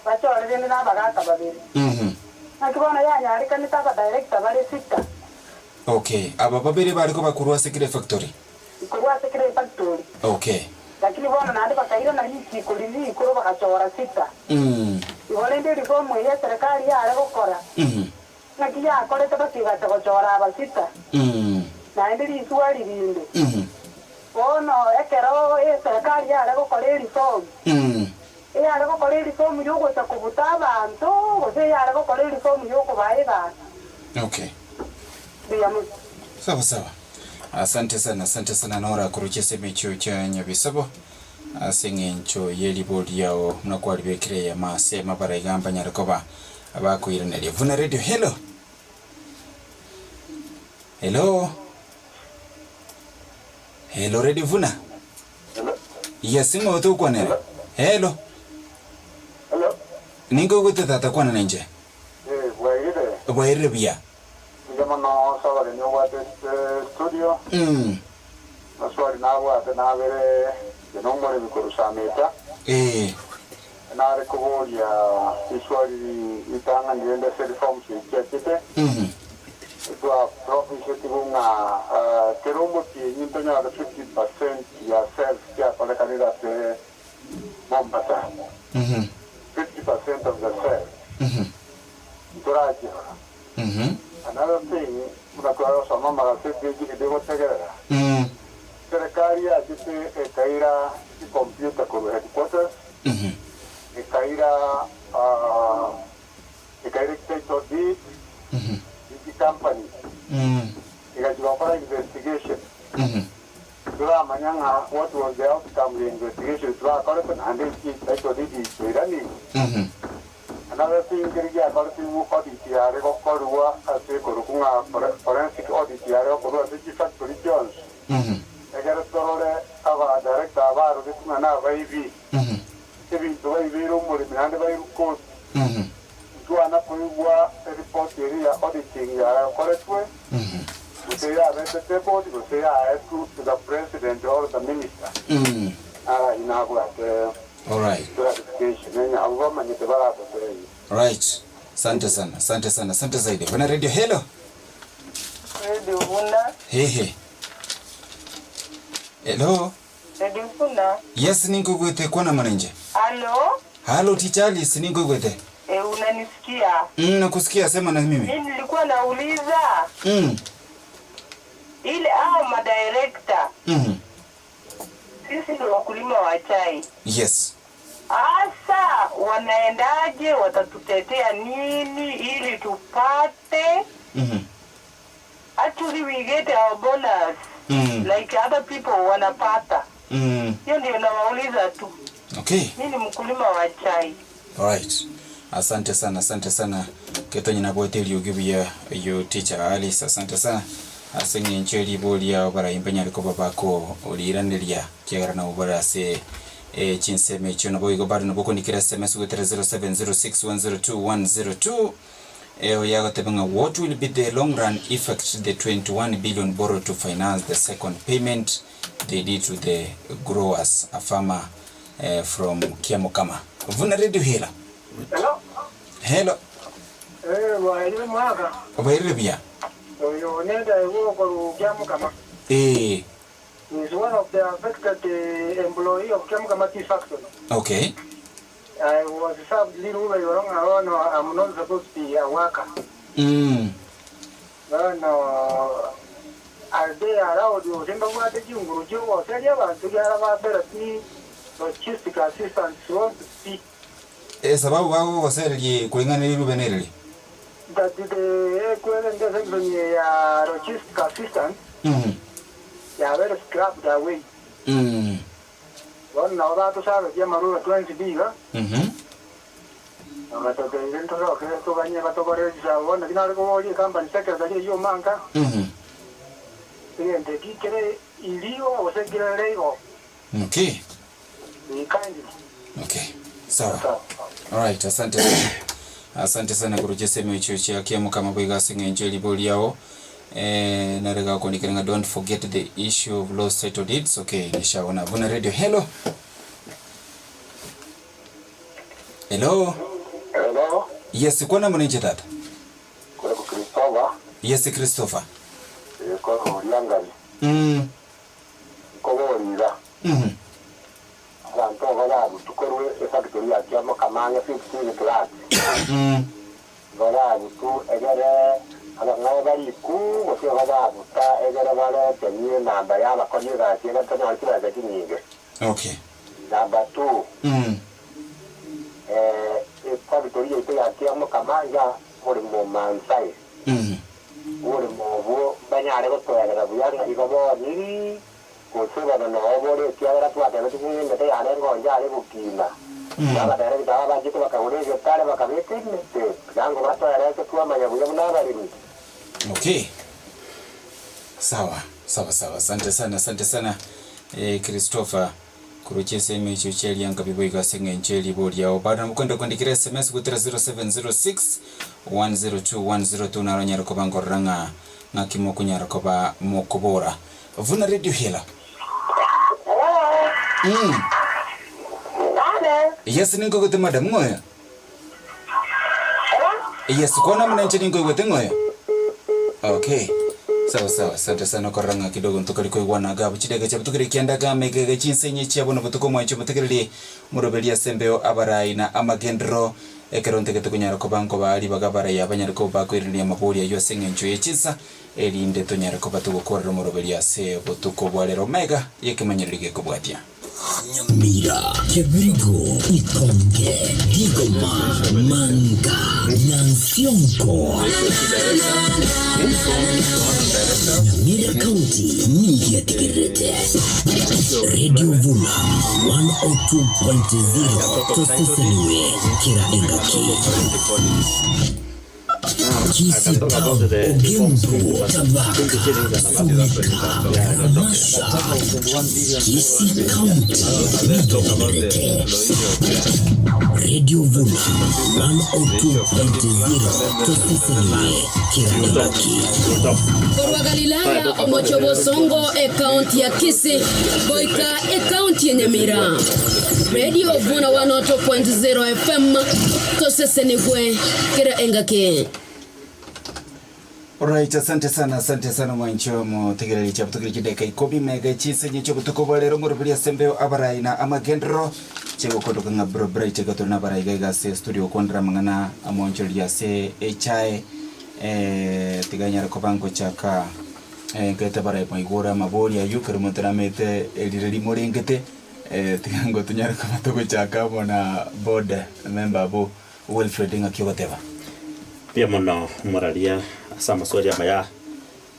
bachore rende na abagaka babere. Naki bono yanyarekanete abadirector bare sita. Okay. Aba babere bare kobakorwa ase kera efactory. Korwa ase kera efactory. Okay. Lakini bono naende bakairana richiko riria rikoro bagachora sita. Igo rende reform eye eserekari yare gokora, naki yakorete basigacha gochora aba sita. Naende riswali rinde, bono ekero eserekari yare gokora erifomu, eyare gokora erifomu yogocha kobuta abanto, gose eyare gokora erifomu yokobaa egasi. Okay. Mbuya mono. Sawa sawa. Asante sana, asante sana Nora koruchia ase emechio chia Nyabisabo ase eng'encho y'eribori riao buna kwaribekire eyemo ase amabara iga mbanyare koba abakoiraneria. Vuna Radio, hello. Hello. Hello Radio Vuna. Hello. Yes, ng'o tokwanere? Hello. Hello. Ningo ogwete tata kwana nainche? Eh, bwairire. Bwairire buya. Mbuya mono Sabare niobwate studio. Maswali nabwate nabere inche nomoremi korwa Sameta. Ee. Nare koboria riswali ritang'ani rende ase reforms echi chiachete. Twa promisetigwe ng'a kera omotienyi ntonyore 50 percent ya sales chiakorekanire ase Mombasa. 50 percent of the sales. Ntorachirora. Another thing, buna tware gosoma amagaseti ne chiredio gotegerera, serikali yachete ekaira chicomputer korwa headquarters, ekaira ekaira chititle deed ne chicompanies, egachia gokora investigation. Toramanya ng'a what was the outcome ya investigation bakorete naende chititle deed chiairanigwe. Another thing keria giakoretigwe audit yare gokorwa ase ekorokwa ng'a forensic audit yare gokorwa ase chifactory chionsi, egere torore aba director aba barogetwe ng'a nabaibi, ebinto baibeire omoremi naende bairwe court. Ntwana koigwa ereport eria ya auditing yakoretwe, gose yabete tabled gose yaetwe to the president or the minister. Naro ayio nabwate. Alright. Clarification, onye abwo bamanyete baratoteebie. Right. Sante sana, sante sana, sante zaidi. Buna radio, hello. Radio Buna. Hehe. Hello. Radio Buna. Yes, ninkoigwete kwana morenje. Halo. Halo Teacher Alice, ninkoigwete. E, unanisikia? Nakusikia, sema na mimi. Mi nilikuwa nauliza ile hao madirekta Sisi ni wakulima wa chai. Yes. Asa wanaendaje? Watatutetea nini ili tupate? Actually we get our bonus like other people wanapata. Hiyo ndio nawauliza tu. Okay. Mi ni mkulima wa chai. Alright. Asante sana, asante sana. Ketonye nabwate eriogi buya oyo teacher Alice, asante sana ase eng'encho eribo riao baraimba nyare koba bakoriiraneria kiagera nabo bare ase eh, chinsemo echio nabo igo bado nabo okondikera sms goetera 0706102102 eh, oyo agoteba ng'a what will be the long run effect the 21 billion borrowed to finance the second payment they did to the growers a farmer eh, from Kiamokama. Vuna Radio Hela. Hello. Hello. Eh, bwaerire mwaka. Obairire buya. Oyo nenda igo koru Kiamokama. Eh. He is one of the affected employee of Kiamokama Tea Factory. Okay. I was served little ube yorong no I'm not supposed to be a worker. Bono are they allowed gose mbabwate chinguru chiogoseria abanto ekiagera babera pi logistic assistance won't be. Esababu bagogosereria koreng'ana ne rirube nereri? That the equipment section ya logistic assistance yabere scrapped away. Bono nabo batosabetie amarube twensi pi iga. Bagatotebia ntosoke toganye batogorere chisabo. Bono naki nare koboria ecompany secretary eyio Omanga, egento eki kere illegal gose kere legal? Okay. Be kindly. Okay. Sawa. Alright, asante sana. Asante sana korwa chisemo echio chia Kiamokama boigo ase eng'encho eribo riao. Eh, nare gakondikera ng'a don't forget the issue of lost title deeds. Okay, nishaona. Buna radio. Hello. Hello. Hello, Yes, kwana morenche tata. kore Christopher, Yes, Christopher. kore Oriangari, nkoborira abanto obo babutu korwa efactory ya Kiamokama ang'e 15 class. Igo babutu egere abang'ao bariku gose igo babuta egere baretenie enamba ya abakori egasi egere tonyore chibesa chinyinge. Okay. Number 2, efactory yaito ya Kiamokama iga ore Momaasai. Oboremo obwo mbanyare gotoerera buya ng'a igo booniri, gose bono noo bore, ekiagera twatebetigwe ng'a emete yarenge onye are gokina. Abaderekta aba bachete bakagora egetare bakabeka emete, tigango batoerete twamanya buya buna abaremi. Okay. Sawa, sawa sawa. Asante sana, asante sana. Eh, Christopher kuruchia esemo echio chiaria nkabi boigo ase eng'encho eribo riao bado namokwenda kondikera sms gotera 0706 102 102 naro nyare koba nkorora ng'a ng'aki mokonyara koba mokobora vuna radio hela. Nane. Yes, ninkoigwete madam ng'oyo. Yes, kwana amo nainche ninkoigwete ng'oyo. Okay. Sawa sawa, asante sana korora ng'a kidogo ntokari koigwana iga abwo chidakika chiabutukire ekianda iga amaiga iga chinsa enye chia bono botuko omwanchi omotegereri moroberi ase embeo abarai na amagenderero ekero ntagete konyara koba nkobaa ribaga abarai aba banyare koba bakoiraneria amabori ayio ase eng'encho ye chinsa erinde tonyare koba togokorera omoroberi ase obotuko bwa rero maiga y'ekemanyererio gekobwatia. Nyamira, Kebirigo, Ikonge, Rigoma, Manga, Nyansiongo. Nyamira County nigo etigererete Radio Vula 102.0 toseseniwe kera engaki. Kisii Town, Ogembo, Tabaka, Sumeka, Ramasha, Kisii County, nigo egerete Radio Vula 102.0 toseseniwe kera engaki. Korwa Galilaya, omochie o bosongo, ekaunti ya Kisii, goika ekaunti ya Nyamira. Radio Vuna 102.0 FM, tosesenigwe kera engaki. Alright, asante sana, asante sana mwanchi omotegereri chiabutukire chidakika ikomi mega chinsenye chiobotuko bwa rero moroberi ase embeo abarai na amagenderero chigokondoka ng'a bro bright iga tore na abarai iga iga ase studio gokwanera amang'ana amonchoreria ase echae eh, tiga nyare koba ngochaka eh, nkaete abarai mwaigure amabori aywo ekero omonto namete erire rimorengete eh, tiga ngo tonyare koba togochaka amo na board member abwo Wilfred ng'aki ogoteba? Mbuya mono omoraria ase amaswali amaya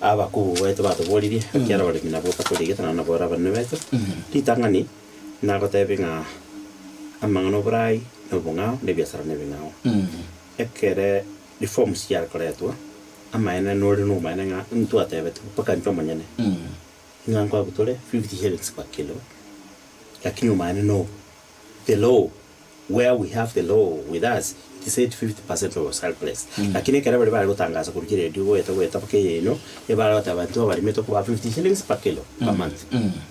abakubu baito batoboririe, ekiagera abaremi nabwo batorigete naende nabo bare abanene baito. Ritang'ani, nagotebie ng'a amang'ana oborai na obong'ao na ebiasara na ebing'ao. Ekere reforms chiare koretwa, amaene nore nomaene ng'a ntwatebetiwe mpaka intwe omonyene, ng'a nkoegwa tore 50 shillings per kilo, lakini omaene no the law where we have the law with us it said 50 percent of surplus lakini ekero baria bare gotangasa korwa chiredio goeta goeta mpaka eyeno ebare goteba intwe abaremi tokobaa 50 shillings per kilo per month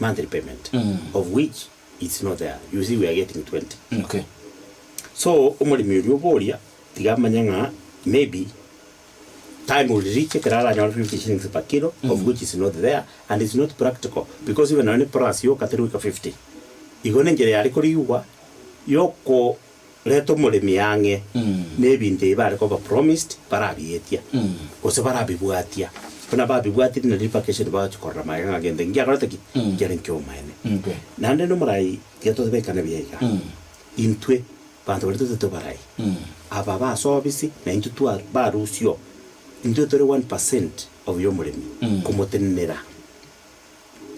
monthly payment of which it's not there you see we are getting 20 Okay. so omoremi oria oboria tiga amanye ng'a maybe time will reach ekero aranyore 50 shillings per kilo of which is not there and it's not practical because even nonye ne plus yoka teri goika 50 igo nenchera yare korigwa yokoreta omoremi ang'e na ebinto ebi bare koba promised barabietia gose barabibwatia buna babibwatiri na repercussion bagochi korora magega ng'a gento ngiakorete ki nkiare nkiomaene Okay. naende nomorai tiga totebekane buya iga intwe Abanto baria totete obarai, aba ba ase ofisi na intwe twa barusio, intwe tore 1% of y'omoremi komotenenera.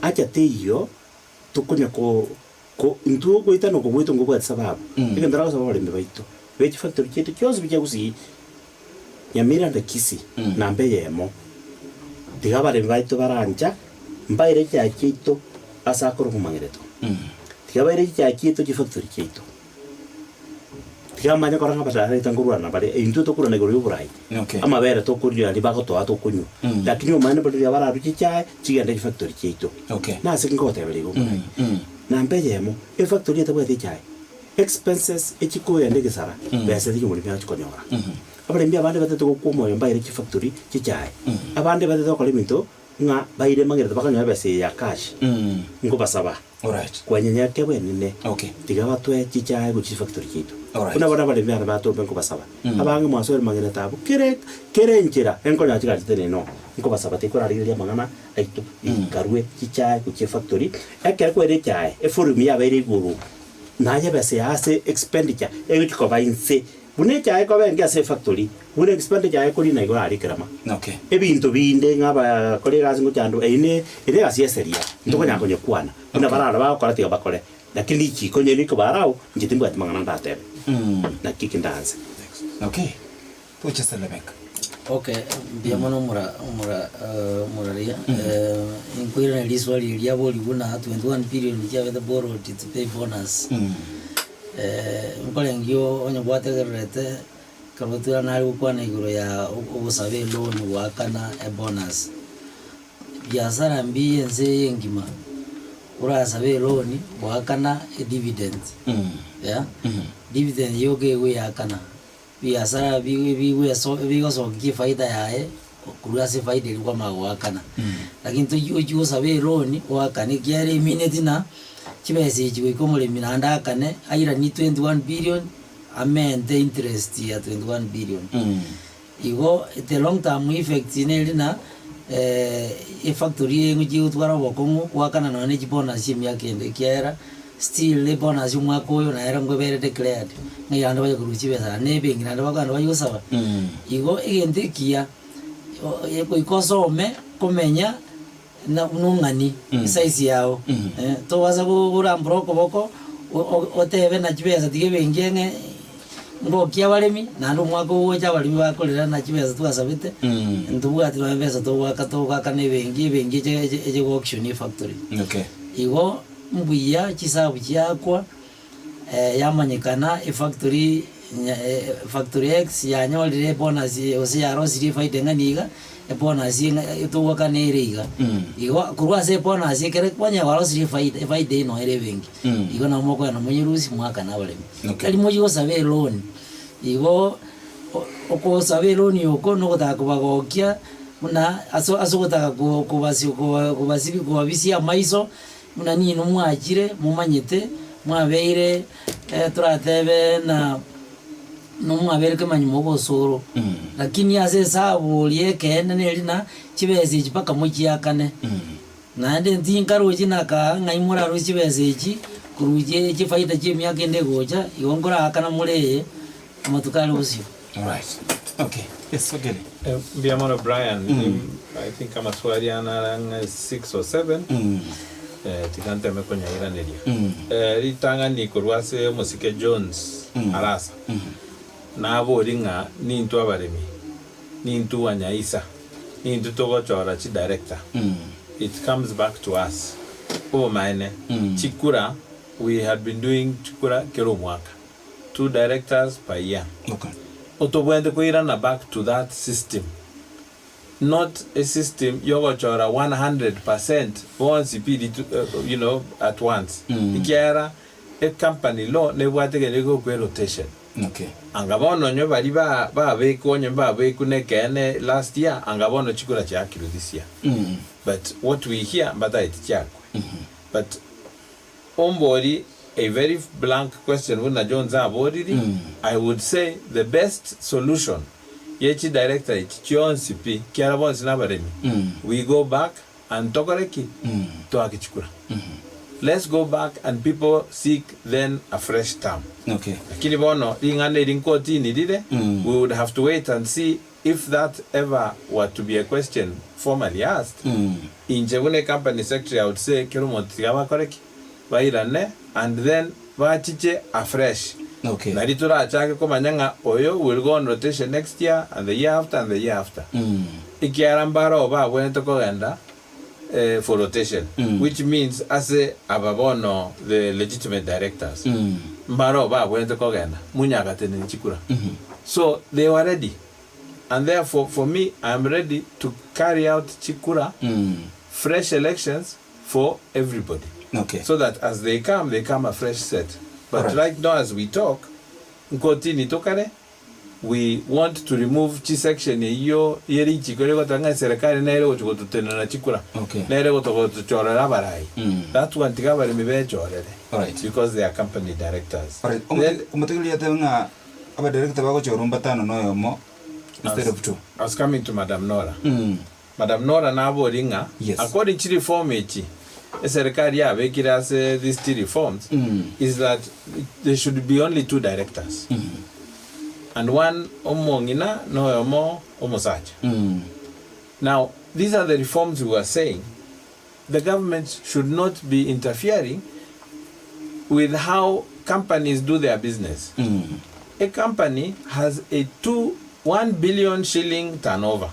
Acha teiyo tokonya ko ko intwe ogoitana oko gwaito nkobwate sababu, egento nagosaba abaremi baito, be chifactory chiaito chionsi pi chia Gusii, Nyamira na Kisii, namba eyemo, tiga abaremi baito barancha mbaire chiaye chiaito ase akore omomang'ereto, tiga baire chichae chiaito chifactory chiaito. Tiga bamanye korora ng'a abasacha nkorwana bare, intwe tokorwana igoro y'oborai, Okay. amabere tokoria aria bagotoa tokonywa, lakini omanyete mbare riria bararue chichae chigende chifactory chiaito. Okay. Nase ki ngogoteberia igo omorai? Namba eyemo, efactory etabwati echae, expenses echikoyenda egesara, besa eria omoremi agochi konyora. Abaremi abande batete gokwa omoyo mbaire chifactory chichae, abande batete gokora ebinto ng'a baire mang'erete bakanyora ebesa eye ya cash, nkobasaba. Alright. Kwanyenya kebwenene, Okay. tiga batwe chichae gochia chifactory chiaito. Alright. Buna bono abaremi aba batombe nkobasaba, abange mwasoire mang'ina taabu, kere kere enchera enkonyora chigari chitenene oo, nkobasaba tikorarigereria amang'ana aito, ikarue chichae gochia efactory, ekero kwaire echae, evolume yabeire igoro, naye ebesa yaye ase expenditure egochia koba inse. Buna echae ekoba enke ase efactory, buna expenditure yaye ekorina igoro aria ekerama. Okay. Ebinto binde ng'a abakori egasi ngochandwa, eyio ne ere egasi y'eseria, ntokonyara konyekwana. Buna Okay. barara bagokora tiga bakore, lakini richiko onye rikobara agwo, inche timbwati mang'ana ndatebe. Naki eki ndanse. Okay. Toche Selebeka. Okay, mbuya mono omora omora omoraria nkoirana riswali eria riaborigwe buna 21 billion chiabete borrowed to pay bonus. Nkorengia onye gwategererete ekero tware nare gokwana igoro ya ogosaba eloan goakana ebonus. Biasara mbiya ense eye engima, Orasabe eloni goakana edividend, yeah, dividend yoka egoeakana, biasara bi- bigweso bigosokia efaida yaye korwa ase efaida eria kwamanya goakana. Lakini tochi ochi gosabe eloni oakane ekiagera emineti na chibesa echi goika omoremi naende aakane airanie 21 billion amente interest ya 21 billion. Igo the long term effect neri na efactory eye ngochia gotwara obokong'u goakana nonya ne chibonus chia emiaka ende ekiagera still ebonus omwaka oyo nere nkobere declared ng'a naende baye korwa chibesa naende ebenki naende bakogenda baye gosaba. Igo egento ekiya goika osome komenya na buna ong'ani esize yago tobasa korambora okoboko otebe na chibesa tiga ebenki eng'e Ngokia abaremi, naende omwaka ogocha abaremi bakorera na chibesa twasabete, ntobwati nonya besa togoaka togoakana ebenki, ebenki eche eche eche go auction efactory. Okay. Igo mbuya chisabu chiakwa yamanyekana efactory nya factory X yanyorire ebonus gose yarosirie efaida eng'ani iga, ebonus eng'a togoakana ere iga. Igo korwa ase ebonus ekere kwanyora kwarosirie efaida, efaida eye noyo ere ebenki. Igo nabo mokogenda monyerusie mwakane abaremi. Okay. Tari mochie gosaba eloni, igo o- okosaba eloni oko nogotaka kobagokia buna ase ase ogotaka ko- kobasi koba kobasibi kobabisia amaiso, buna ninwe mwachire momanyete, mwabeire toratebe na nomwabeire kemanyuma obosoro, lakini ase esabu oria ekeene neri na chibesa echi mpaka mochiakane. Naende tinkarochi naka ng'ai morarusie chibesa echi korwa chie chifaida chi'emiaka ende egocha, igo nkoraakana more eye amatuko are bosio. Alright. Okay. Yes, Ogere. Eh, mbuya mono Brian. I think amaswali ane are ang'e six or seven. Eh, tiga nteme konyairaneria. Eh, ritang'ani korwa ase omosike Jones Arasa. Nabori ng'a nintwe abaremi. Nintwe wanyaisa, nintwe togochora chidirector, it comes back to us. Obomaene, chikura, we had been doing chikura kera omwaka, two directors per year. Okay. Otobwenerete koirana back to that system, not a system yogochora 100% bonsi pi ritu, you know, at once. Ekiagera ecompany law nebwate egento gekogokwa erotation. Okay. Anga bono onye baria ba babekwa onye mbabekwa nekeene last year anga bono chikura chiakirwe this year but what we hear mbataeti chiakwe but ombori a very blank question buna Jones aboriri I would say the best solution ye chi director echi chionsi pi kiara bonsi nabaremi we go back And tokore ki? Toake chikura. Let's go back and people seek then a fresh term. Okay. Lakini bono ring'ana eri nkotini rire, we would have to wait and see if that ever were to be a question formally asked. Inche buna ecompany secretary I would say kera omonto tiga bakore ki? Bairane and then bachiche afresh. Okay. Nari torachake komanya ng'a oyo will go on rotation next year and the year after and the year after. Ekiagera mbaroo babwenerete kogenda for rotation which means ase aba bono the legitimate directors mbaroo babwenerete kogenda munyagateneni chikura. So they were ready and therefore for me I am ready to carry out chikura fresh elections for everybody Okay. so that as they come they come a fresh set but Alright. right now as we talk nkotini tokare we want to remove chisection eyio ye richiko rigoteba ng'a eserekari nere egochi gototenena chikura Okay. nere egotogotochorera abarai Mm. that one tiga abaremi bechorere Alright. because they are company directors Alright, Then- omote- omotegereria atebe ng'a abadirector bagochorwa mbatano na oyomo instead of two. I was coming to Madam Nora. Mm. Madam Nora naborie ng'a Yes. according chi reform echi eserikari yabekire ase these two reforms is that there should be only two directors and one omong'ina na oyomo omosacha. Now these are the reforms we were saying the government should not be interfering with how companies do their business. A company has a two, one billion shilling turnover.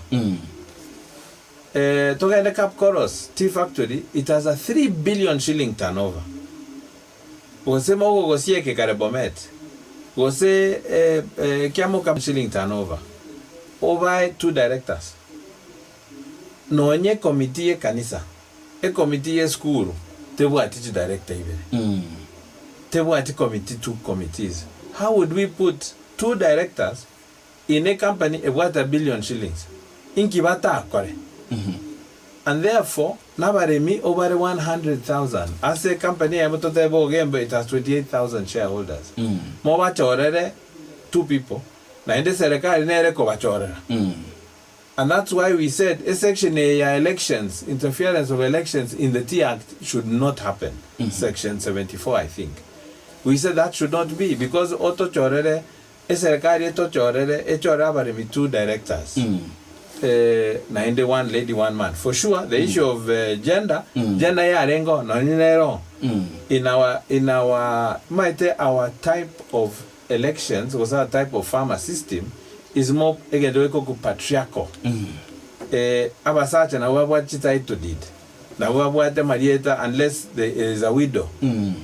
Eh, togende Kapkoros Tea Factory, it has a 3 billion shilling turnover. Gose mogogosieke kare Bomet, gose eh, eh, Kiamuka shilling turnover. Obae two directors. Nonye ekomiti y'ekanisa, ekomiti y'esukuru. Tebwati chidirector ibere. Tebwati committee two committees. How would we put two directors in a company ebwate a billion shillings? Inki batakore? And therefore, nabaremi obare 100,000 ase ecompany eyemo totebe Ogembo it has 28,000 shareholders. Mobachorere two people, naende serikali nere ekobachorera. And that's why we said esection eye ya elections, interference of elections in the Tea Act should not happen, section 74 I think. We said that should not be because otochorere, eserekari etochorere, echorere abaremi two directors, naende one lady one man. For sure the issue of gender, gender yarenge oo nonye nere oo. In our, in our, omanyete our type of elections gose our type of farmer system is more egento gekorokwa patriarchal. Abasacha nabwo babwate chititle deed, nabwo babwate amarieta unless there is a widow.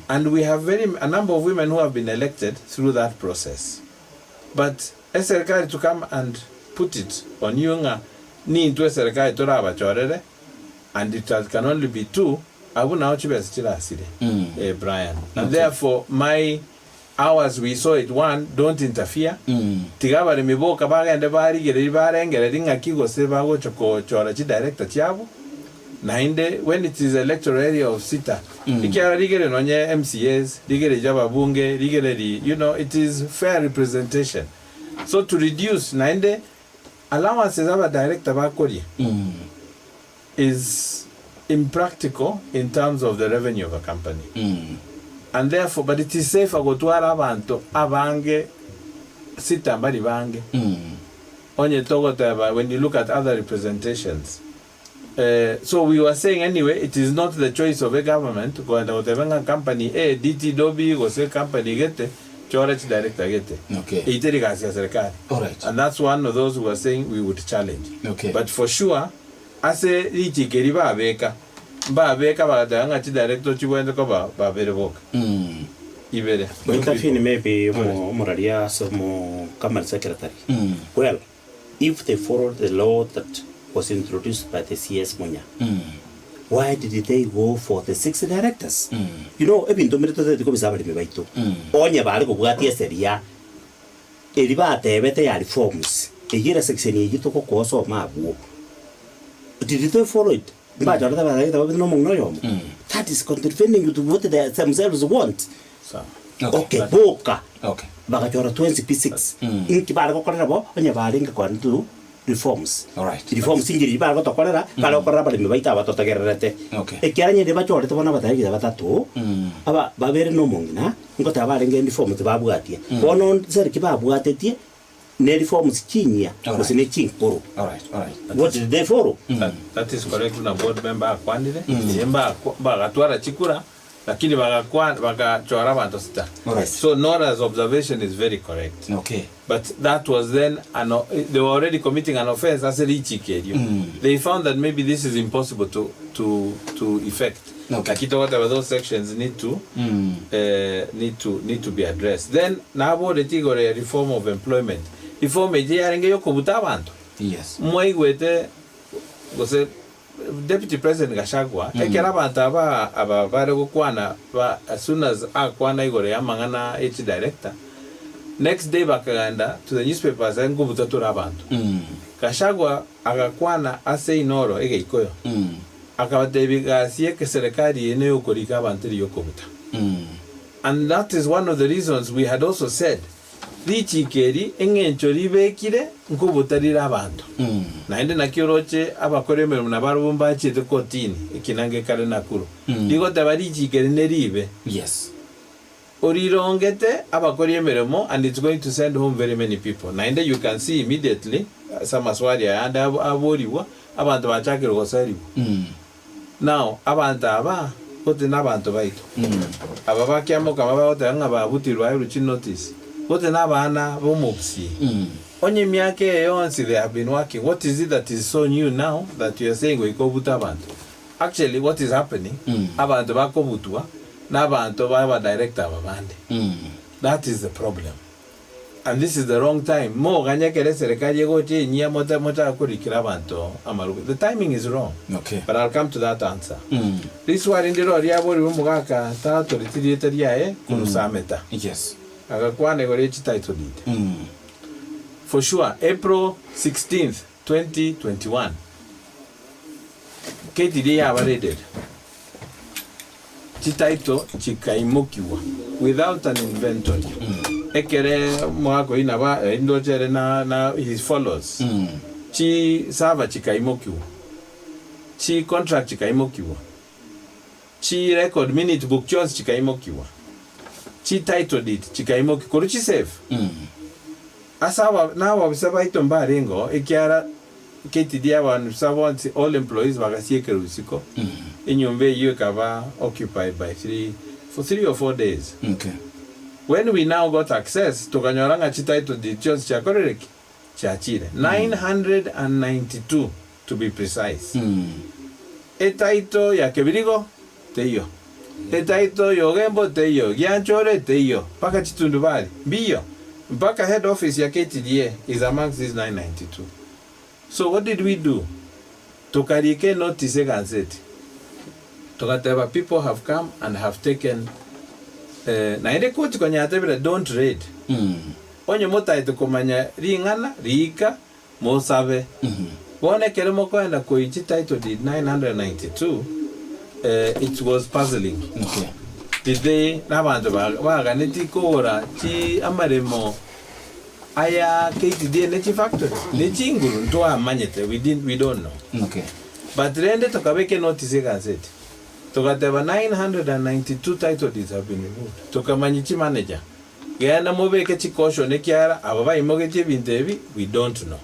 And we have very a number of women who have been elected through that process. But eserikari to come and put it on you ng'a nintwe eserikari torabachorere and it can only be two, abwo nao chibesa chirasire, Brian. And therefore my Ours we saw it one don't interfere, tiga abaremi boka bagende barigererie barengererie ng'aki gose bagocha kochora chidirector chiabo, naende when it is electoral area of sita, ekiagera rigereria nonye MCAs, rigereria ababunge, rigereria you know it is fair representation. So to reduce naende allowances aba director bakoria is impractical in terms of the revenue of a company and therefore but it is safer gotwara abanto abange sita mbari bange onye togoteba when you look at other representations eh, so we were saying anyway it is not the choice of a government kogenda goteba ng'a company A, DT Dobie gose company gete chora chidirector gete Okay. Eyio teri gasi ya serikali Alright. and that's one of those who were saying we would challenge Okay. but for sure Ase richiiko eri babeka, mbabeka bagateba ng'a chidirector chibwenerete koba babere boka, ibere. Intervene maybe omo omoraria ase omo company secretary. Well, if they followed the law that was introduced by the CS Munya, why did they go for the six directors? You know, ebinto mbire totagete kobisa abaremi baito. Onye bare kobwatia eseria Eri batebete ya reforms, eyio ere section eyio togokosoma abwo, did they follow it? Mbachorete abaragete babete na omong'ina oyomo? That is contravening to what they themselves want. Sawa. Okay, boka Okay. bagachora 20p6 inki bare gokorera bo onye barenge kogenda to reforms. Alright. Reforms inki riria bare gotokorera, bare gokorera abaremi baito aba totegererete. Okay. Ekiagera onye riria bachorete bono abatari batato, aba babere na omong'ina, Ngoteba barenge reforms babwatie. Bono nse ki babwatetie ne reforms chinyia gose ne chinkoro. Alright, alright. What did they follow? That, that is correct buna board member akwanire eh, mbakwa- bagatwara chikura lakini bagakwa bagachora abanto sita Alright. so Nora's observation is very correct Okay. but that was then an, o- they were already committing an offense ase richiko erio they found that maybe this is impossible to, to, to effect Okay. Naki togoteba those sections need to eh, need to need to be addressed. Then naboreti igoro ya reform of employment. Reform eche yarenge yokobuta abanto. Yes. Mwaigwete gose Deputy President Gachagua ekero abanto aba aba bare gokwana ba as soon as akwana igoro ya amang'ana ya chidirector next day bakagenda to the newspapers nkobuta tore abanto. Gachagua agakwana ase Inooro egeikoyo. Akabatebia, Egasi y'ekeserekari eye neyokorika abanto eri yokobuta. And that is one of the reasons we had also said, richiiko eri eng'encho ribekire nkobuta rire abanto. Naende naki oroche abakori emeremo nabarobwo mbachiete kotini, ekina ngekare Nakuru, rigoteba richiiko eri neribe. Yes. Orirongete abakori emeremo and it's going to send home very many people. Naende you can see immediately ase amaswali aya ande aborigwa, abanto bachakire goserigwa. Now abanto aba gose nabanto baito, aba ba Kiamokama bagoteba ng'a babutirwe aerwe chinotice, gose nabana b'omogusii. Onye emiaka eye yonsi they have been working, what is it that is so new now that you are saying goika obute abanto? Actually what is happening, abanto bakobutwa na abanto ba abadirector aba bande. That is the problem. And this is the wrong time, moganye ekero eserekari egocha enyia mote mochake korikera abanto amaruko. The timing is wrong. Okay. But I'll come to that answer. Riswali ndiro riaborirwe omogaka tatoreti rieta riaye korwa Sameta. Yes. Agakwana igoro ye chititle deed. For sure, April 16th, 2021, KTDA yabaredire chititle chikaimokigwa without an inventory. Ekere omogaka oyio nabo ndoche ere na na his follows. Chi server chikaimokigwa, chi contract chikaimokigwa, chi record minute book chionsi chikaimokigwa, chi title deed chikaimokigwa korwa chisafe. Ase aba nababisa baito mbarengeo, ekiagera KTDA ababisa bonsi all employees bagasiekerwa isiko, enyomba eyio ekaba occupied by three for 3 or 4 days. Okay. When we now got access tokanyora ng'a chititle deed chionsi chiakorire ki? Chiachire. 992 to be precise. Etitle ya Kebirigo teiyo, etitle ya Ogembo teiyo, Gianchore teiyo, mpaka Chitundubari mbiyo, mpaka head office ya KTDA is amongst these 992. So what did we do? Tokarika enotice eganseti, togateba people have come and have taken eh, naende koti konya yatebire don't raid. Onye motaete komanya ring'ana, riika, mosabe. Bono ekero mokoenda koyia chititle deed 992, eh, it was puzzling. Okay. Did they, nabanto ba- baganetie kogora chi amaremo aya KTDA ne chifactory, ne chinguru, ntwamanyete, we didn't, we don't know. Okay. But rende tokabeka enotice egazeti, togateba 992 title deeds have been removed. Tokamanyia chimanager, Genda mobeke chicaution ekiagera aba baimogetie ebinto ebi we don't know.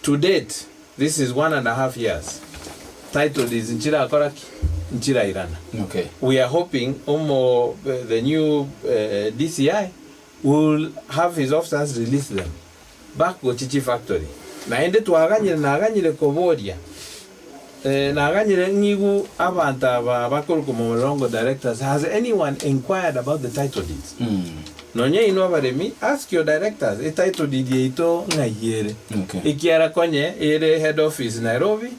To date this is one and a half years title deeds nchirakora ki? Nchirairana. Okay. We are hoping omo the new DCI will have his officers release them back gochia chifactory. Naende twaganyire naganyire koboria naganyire ng'igu abanto aba bakorokwa Mlolongo directors has anyone enquired about the title deeds? Nonya inwe abaremi ask your directors e title deed yaito ng'ai ere? Okay. Ekiara konye ere head office Nairobi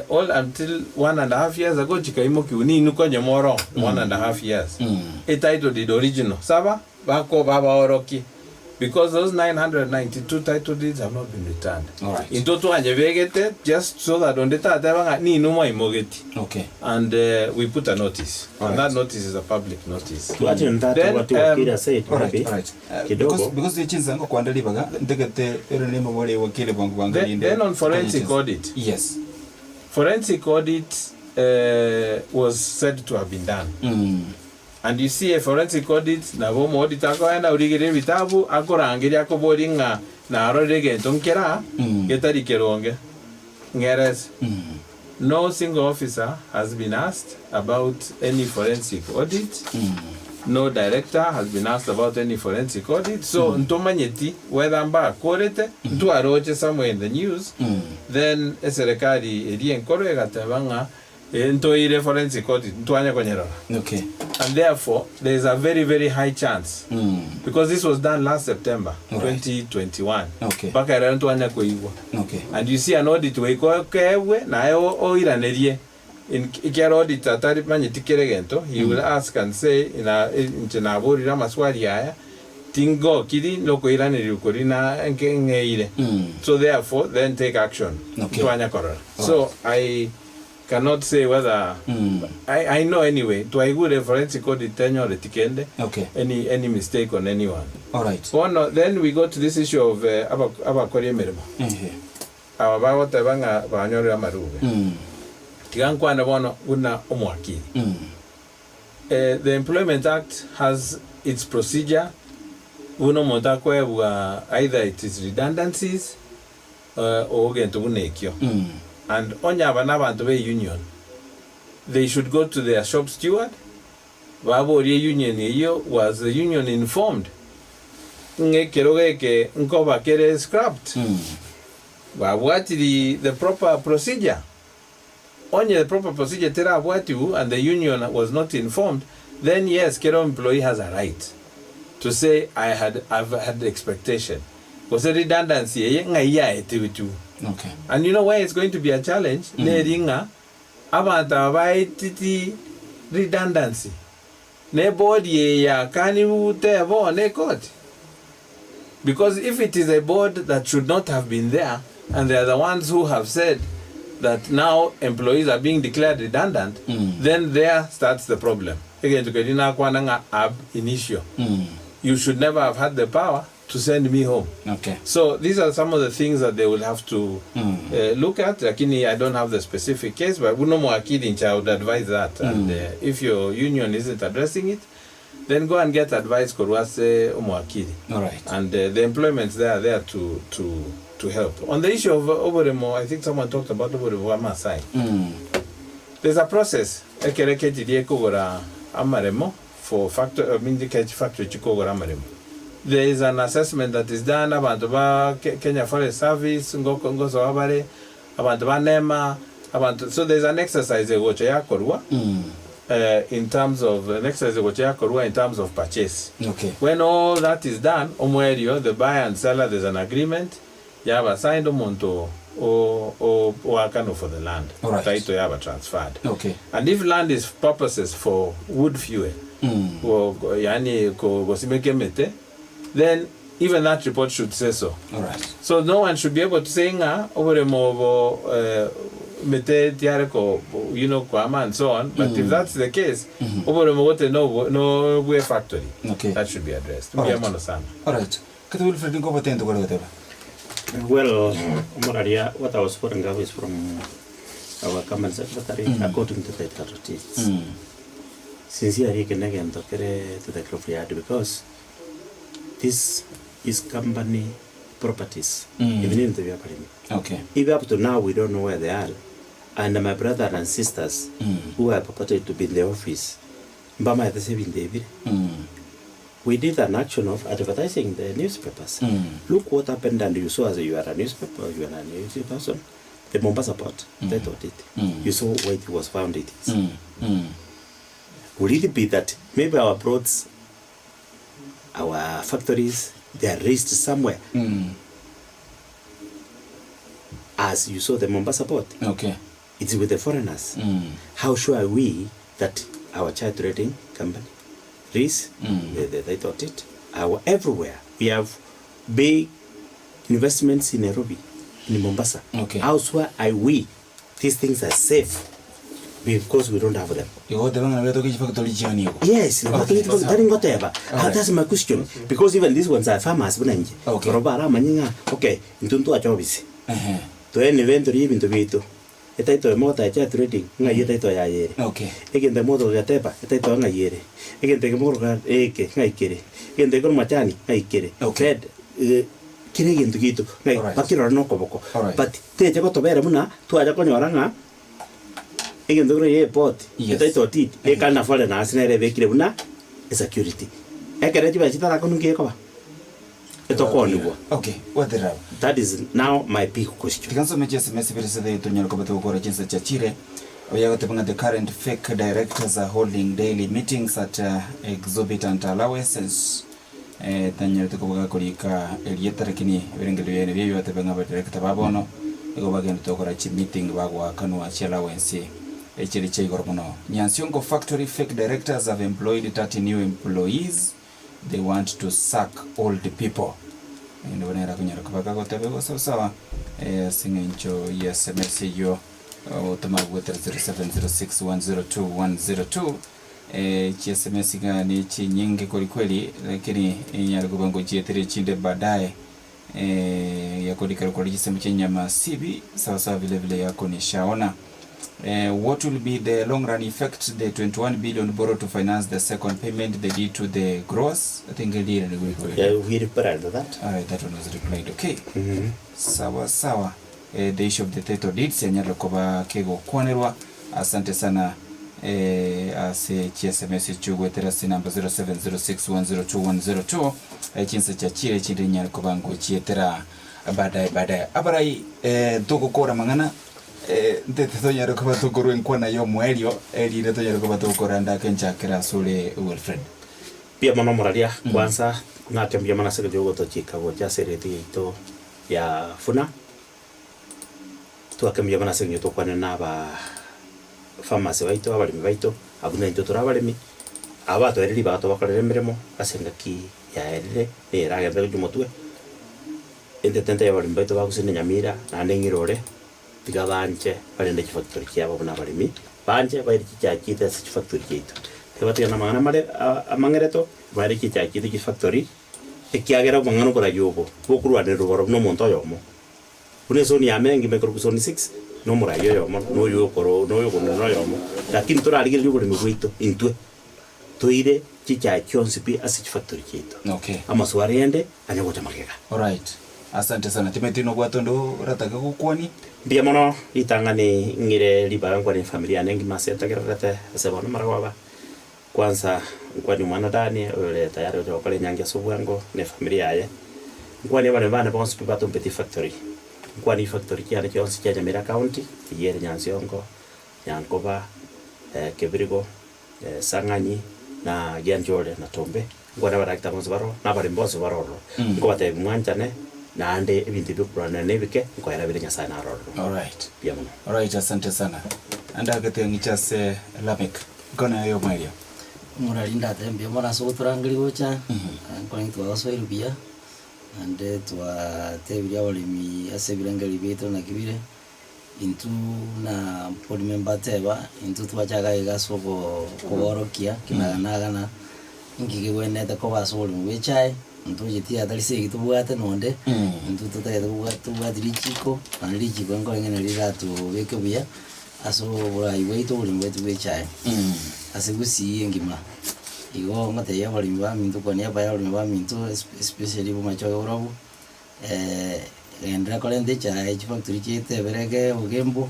all until one and a half years ago chikaimokiwa ninwe konye moro one and a half years e title deed original saba bako babaorokie Because those 992 title deeds have not been returned. Alright. Intwe twanyebegete just so that onde tateba ng'a ninwe mwaimogeti. Okay. And we put a notice. And Alright. that notice is a public notice. To add on that, Then, what Wakili said, Alright, maybe, alright. kidogo. Because because chinsa ngokwanda ribaga ndegete ero nimo bore wakili bwangu bwangu Then, rinde. then on forensic audit. Yes. Forensic audit was said to have been done. And you see a forensic audit nabo omo auditor akoenda origereria ebitabu akorangeria akoboria ng'a narorire egento nkera getari keronge ng'erese. No single officer has been asked about any forensic audit, no director has been asked about any forensic audit, so ntomanyeti whether mbakorete, ntwaroche somewhere in the news, then eserekari eria enkoro egateba ng'a Ntoire forensic audit ntwanye konyerora. Okay. And therefore there is a very very high chance because this was done last September Alright. 2021 Okay. mpaka rero ntwanya koigwa. Okay. And you see an audit goika okeebwe naye o- oiranerie In- ekiagera auditor atari manyeti kera egento he will ask and say ina inche naborire amaswali aya tingokiri nokoiraneria koria na nke ng'eire so therefore then take action Okay. ntwanya korora so I Cannot say whether I, I know anyway twaigure forensic audit tenyoreti kende Okay. any, any mistake on anyone. Alright. Bono then we go to this issue of eh, aba- abakori emeremo Ehe. aba bagoteba ng'a banyorire amarube tiga nkwane bono buna omwakili Eh, the employment act has its procedure buna omonto akoebwa either it is redundancies eh, or gento buna ekio And onye aba nabanto be union, they should go to their shop steward baborie union eyio was the union informed ng'a ekerogo eke nkoba kere scrapped? Babwatiri the proper procedure? Onye the proper procedure terabwatiwu and the union was not informed, then yes kera employee has a right. to say I had I've had expectation gose redundancy eye ng'ai yaetirwe. Okay. And you know why it's going to be a challenge neri ng'a abanto aba baetiti redundancy ne board eye yakanirwe teba one ekoti because if it is a board that should not have been there and they are the ones who have said that now employees are being declared redundant then there starts the problem. Egento keria nakwana ng'a ab initio you should never have had the power to send me home. Okay. So these are some of the things that they will have to look at lakini I don't have the specific case but buna omwakili inche I would advise that and if your union isn't addressing it then go and get advice korwa ase omwakili Alright. and the employments there are there to to to help. On the issue of oboremo I think someone talked about oboremo bwa Maasai. There's a process ekero ekechirie ekogora amaremo for factory I mean ekero chifactory chikogora amaremo. There is an assessment that is done abanto ba Kenya Forest Service ngoko ngosoa bare, abanto ba NEMA, abanto so there is an exercise egocha yakorwa in terms of an exercise egocha yakorwa in terms of purchase. Okay. When all that is done, omoerio the buyer and seller there is an agreement yaba signed omonto o o oakanwa for the land, Alright. title yaba transferred. Okay. And if land is purposes for wood fuel, go, go, yani go, gosimeka emete, then even that report should say so. Alright. So no one should be able to say ng'a oboremo obo eh, mete tiare ko you know kwama and so on but if that's the case oboremo gote no no bwe factory Okay. that should be addressed. Alright. Mbuya mono sana. Alright. Kata Wilfred nkobatente kore goteba. Well, Omoraria, what I was following up is from our common secretary, according to the title deeds. Sincerely, eke negento kere to the graveyard because this is company properties. Even in the abaremi. Okay. Even up to now, we don't know where they are. And my brother and sisters who are purported to be in the office, mbamaete ase ebinto ebire. We did an action of advertising the newspapers. Look what happened and you saw as you are a newspaper, you are a news person. The Mombasa port, they thought it. You saw where it was found it is. Would it be that maybe our plots, our factories, they are raised somewhere? As you saw the Mombasa port. Okay. It's with the foreigners. How sure are we that our child trading company, RIS, they thought it, our everywhere. We have big investments in Nairobi, in Mombasa. Okay. How sure are we these things are safe because we don't have them? Igo goteba ng'a nabo etoke chifactory chiani igo. Yes, Okay. tari ngoteba. Ah, Alright. that's my question. Because even these ones are farmers buna inche. Okay. Oro baramanye ng'a okay, intwe ntwacha obisi. Ehe. Toe inventory ya ebinto biaito. Etaito emo gotacha trading, ng'ai etaito yaye ere. Okay. Egento ekemo gotogeteba, etaito ng'ai ere. Egento ekemo koroka eke ng'ai kere. Egento ekero machani ng'ai kere. Okay. Red eh, kera egento giaito ng'ai Alright. bakirora na okoboko. Alright. But teche gotobera buna twacha konyora ng'a egento kero ya eport, Yes. etaito deed, ekare na foreigners nere ebekire buna esecurity. Ekero chibesa chitarakonu nki ekoba? Etokoonigwa. Okay, gwaterera aba. That is now my big question. Tiga nsome chiSMS ibere ase tonyare koba togokora chinsa chiachire. Oyo agoteba ng'a the current fake directors are holding daily meetings at exorbitant allowances. Eh, tanyarete koba gakorika erieta lakini ebirengererio biaye nabio ebio bateba ng'a abadirector ba bono nigo bagenderete gokora chimeeting bagoakanwa chiallowance echire chia igoro mono. Nyansiongo factory fake directors have employed 30 new employees. They want to sack old people. Nigo nere akonyara koba kagoteba igo sawa sawa eh, ase eng'encho ya sms eyio otoma goetera 0706102102 eh, chi sms iga ni chinyinge kweli kweli lakini inyare koba ngochietera echinde baadaye eh, yakorikera kore chisemo chia nyama sibi sawa sawa vile vile yako nishaona Eh, what will be the long run effect the 21 billion borrowed to finance the second payment they did to the growers? I think Elia ni good. Yeah, we replied to that. All right, that one was replied. Okay. Sawa sawa. Eh, the issue of the title deeds yanyarire koba kegokwanerwa. Asante sana eh, ase chi-sms echio goetera ase number 0706102102 eh, chinsa chiachire chinde nyare koba ngochietera baadaye baadaye. Abarai eh, togokora amang'ana Eh, ntete tonyare koba tokorwa enkwana y'omoerio, erinde tonyare koba togokora ndake nchakere asore Wilfred. Mbuya mono omoraria kwanza ng'ake mbuya mono ase eng'encho yogotochika gocha ase eredio yaito ya Funa. Twake mbuya mono ase eng'encho tokwanire na aba farmers baito, abaremi baito, abwo na intwe tore abaremi, aba batoeire ribaga tobakorere emeremo ase engaki yaerire, na eragende gochia motwe. Entente y'abaremi baito bagusire Nyamira, naende ng'ire ore. Tiga banche barende chifactori chiabo buna abaremi, banche baire chichae chiaito ase chifactori chiaito. Tiga batigane namang'ana mare amang'ereto, baire chichae chiaito chifactori, ekiagera obong'ana oborayi obo bokorwanererwa borobwo na omonto oyomo. Buna esoni ya Mengima ekorokwa zone six, na omorayi oyomo, na oyo okoro na oyo okonena noyomo, lakini torarigererie oboremi bwaito intwe, toire chichae chionsi pi ase chifactori chiaito. Okay. Amaswali ende anya gocha magega. Alright. Asante sana. Timothy nobwate onde oratake gokwania? Mbuya mono ritang'ani ng'ire ribaga nkwane efamiri yane engima ase etagererete ase bono maragoba. Kwanza nkwanie omwana Dani oyore tayari gocha gokora enyangi ase obwango na efamiri yaye. Nkwanie abaremi bane bonsi pi batompeti efactory. Nkwanie chifactory chiane chionsi chia Nyamira county, eyio ere Nyansiongo, Nyankoba, Kebirigo, Sang'anyi, na Gianchore na Tombe. Nkwane abadakitari bonsi baroo, na abaremi bonsi bare ororo, nkobatebia mwanchane, naende ebinto ebi bikorwana nebike, nkoera bire Nyasae naro ororo. Alright. Mbuya mono. Alright, asante sana. Andagete ng'iche ase Lameck. Nkone aye omwerio. Omorari ndatebe mbuya mono ase ogotorangeria gocha, nkore twagosoire buya, naende twatebirie abaremi ase ebirengererio biaito naki bire. Intwe buna board member ateba, intwe twachaka iga ase okoborokia kinaganaga inki kegwenerete koba ase oboremo bwa echae, ntocheti atari segi tobwate nonde, intwe totagete kobwa tobwati richiko, naende richiko nkorenge nari riratobeke buya ase oborai bwaito oboremo bwaito bwa echae, ase gusii engima. Igo ngotebia abaremi baminto kwa niaba ya abaremi baminto especially bomachoge barobwo. Genderera korenta echae chifactory chiaito ebereke ogembo,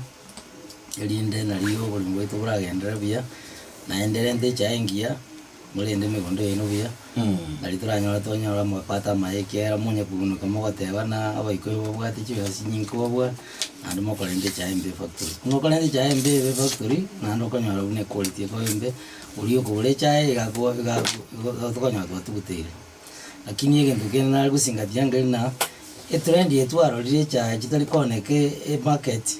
erinde nario oboremi bwaito boragenderere buya, naende renta echae engiya, morende emegondo yaino buya, nario toranyore tonyore amapato amaya ekiagera monye kobunuka mogoteba na abaikoyo babwate chibesa chinyinge kobabua, naende mokorenta echae embe efactory. Buna okorenta echae embe ebe efactory, naende okonyora buna equality ekoba embe, oria okogora echae iga ako iga igo tokonyora twatuguteire. Lakini egento kende nare gosingatia nkeri ng'a, etrend eye twarorire echae chitari kooneka emarket,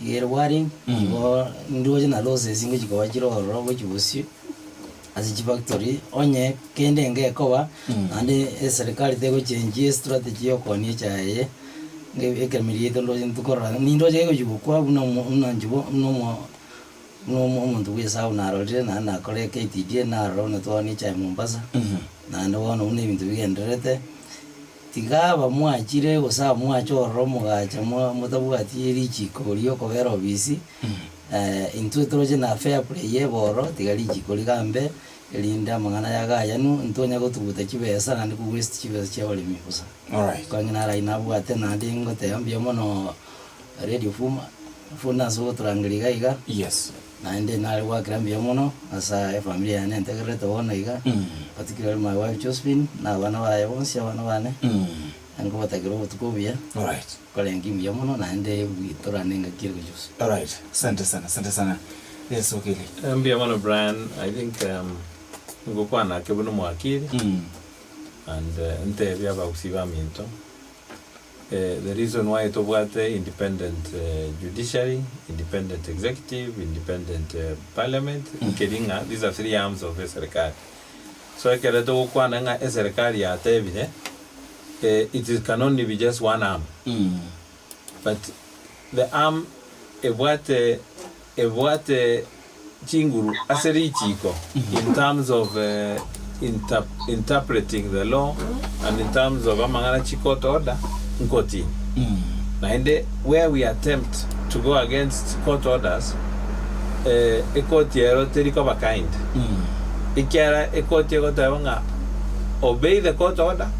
iga ere worrying, igo ndoche na losses ngochi koba chire ororo gochia bosio, ase chifactory, onye kende ngekoba, naende eserikari tegochengi estrategy ya okoonia echae eye, nge ekemiri yaito ndoche ntokorora nindoche gegochi gokwa buna omo buna inche bo buna omo. Buna omonto bw'Esau narorire, naende nakora KTDA, narora buna twaoonia echae Mombasa, naende bono buna ebinto bigendererete, tiga abamwachire gose abamwacha ororo omogacha motabwati richiko riokobera obisi, intwe toroche na fair play ebe ororo, tiga richiko rigambe, erinde amang'ana aya agayanu, ntonya gotuguta chibesa naende ko waste chibesa chia abaremi bosa. Alright. Kwang'ina naro ayio nabwate naende ngoteba mbuya mono Radio Fuma. Buna ase ogotorangeria iga iga, Yes. naende nare goakera mbuya mono ase efamiri yane entegererete bono iga, particularly my wife Josephine, na abana baye bonsi abana bane, nkobatakera obotuko obuya, Alright. korenge mbuya mono naende torane engaki ere gochia gose. Alright. Asante sana, asante sana. Yes, Okili. Mbuya mono Brian, I think ngokwana ake buna omwakili and ntebie abagusii baminto. The reason why tobwate independent judiciary, independent executive, independent parliament, nkeri ng'a these are three arms of eserikari. So ekere togokwana ng'a eserikari yatebire, it is can only be just one arm. But the arm ebwate ebwate chinguru ase richiko in terms of interpreting the law and in terms of amang'ana chi court order nkotini. Naende where we attempt to go against court orders ekoti ero teri koba kind ekiagera ekoti egoteba ng'a obey the court order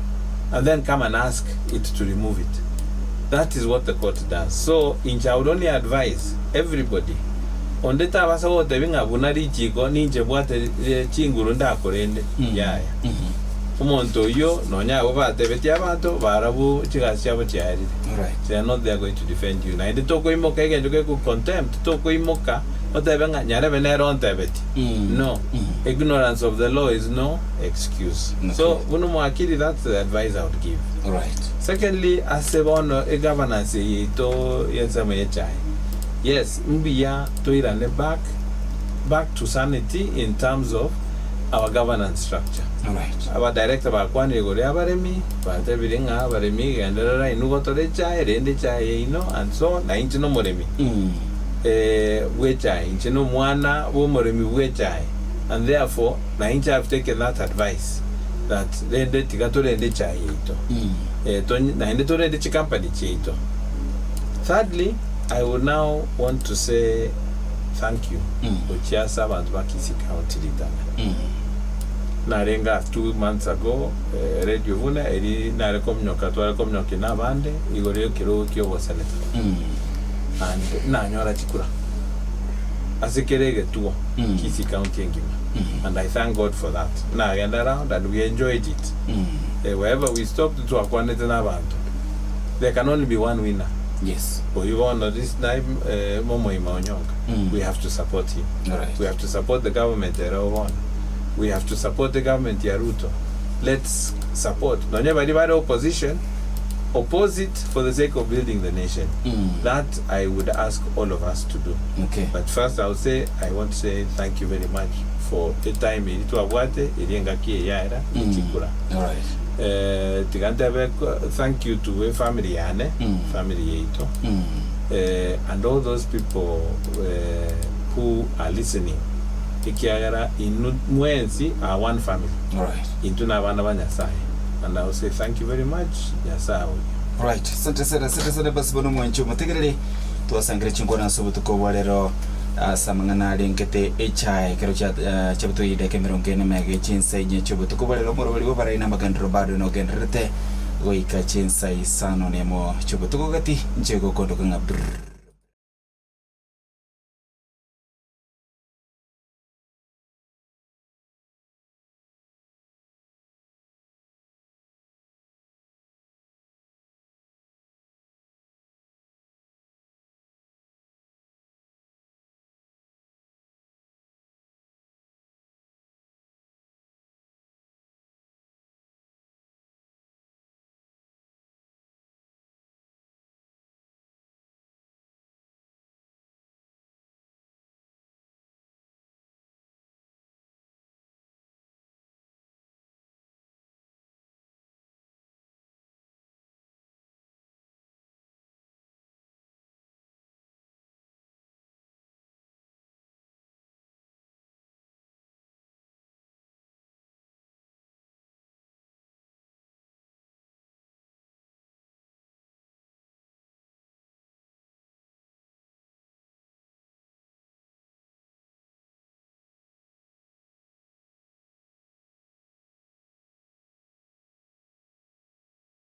and then come and ask it to remove it. That is what the court does. So inche I would only advise everybody onde tabasa gotebia ng'a buna richiko ninche bwate chinguru ndakorende, yaya. Omonto oyio nonya abwo batebetie abanto barabwo chigasi chiabo chiaerire. Alright. They are not there going to defend you. Naende tokoimoka egento geku contempt, tokoimoka. Otebe ng'a nyarebe nere ontebeti. No. Ignorance of the law is no excuse. So buna omwakiri that's the advice I would give. Alright. Secondly, ase bono egovernance eye yaito y'ensemo y'echae, yes, mbuya toirane back, back to sanity in terms of our governance structure. Alright. Aba director bakwanire igoro y'abaremi, batebire ng'a abaremi genderera inwe gotora echae, rende echae yaino and so on, na inche nomoremi eh, bw'echae, inche nomwana bw'omoremi bw'echae and therefore na inche I have taken that advice that rende tiga torende echae yaito eh, tonye naende torende chicompany chiaito. Thirdly, I would now want to say thank you gochia ase abanto ba Kisii County ritang'ani. Narenge aa 2 months ago eh, radio buna eri nare kominyoka tware kominyokia na abande igoro y'ekerogo kia obosenator and nanyora chikura ase kera egetuo Kisii County engima and I thank God for that. Nagenda round and we enjoyed it. Eh, wherever we stopped twakwanete na abanto. There can only be one winner. Yes. Oyio bono this time eh, momoima Onyonka. We have to support him. Alright. We have to support the government ere bono. We have to support the government ya Ruto. Let's support. Nonye bari bare opposition, oppose it for the sake of building the nation. That I would ask all of us to do. Okay. But first I would say I want to say thank you very much for the time eri twabwate eri engaki eyaera chikura. Alright. Eh, tiga ntebe ko- thank you to e family yane family yaito eh, and all those people eh, who are listening ekiagera inu mwensi are one family Alright. intwe na abana ba nyasaye and I will say thank you very much nyasaye oyo Right. Asante sana, asante sana basi bono mwancho motegerere twasangire chinkwana ase obotuko bwa rero ase amang'ana arengete echae ekero chia eh, chiabutoire edaka emerongo ene mega echinsa inye chia obotuko bwa rero omorobori bwa abarai na amagenderero bado nogendererete goika chinsa isano na emo chia obotuko gati inche gokondoka ng'a brrr.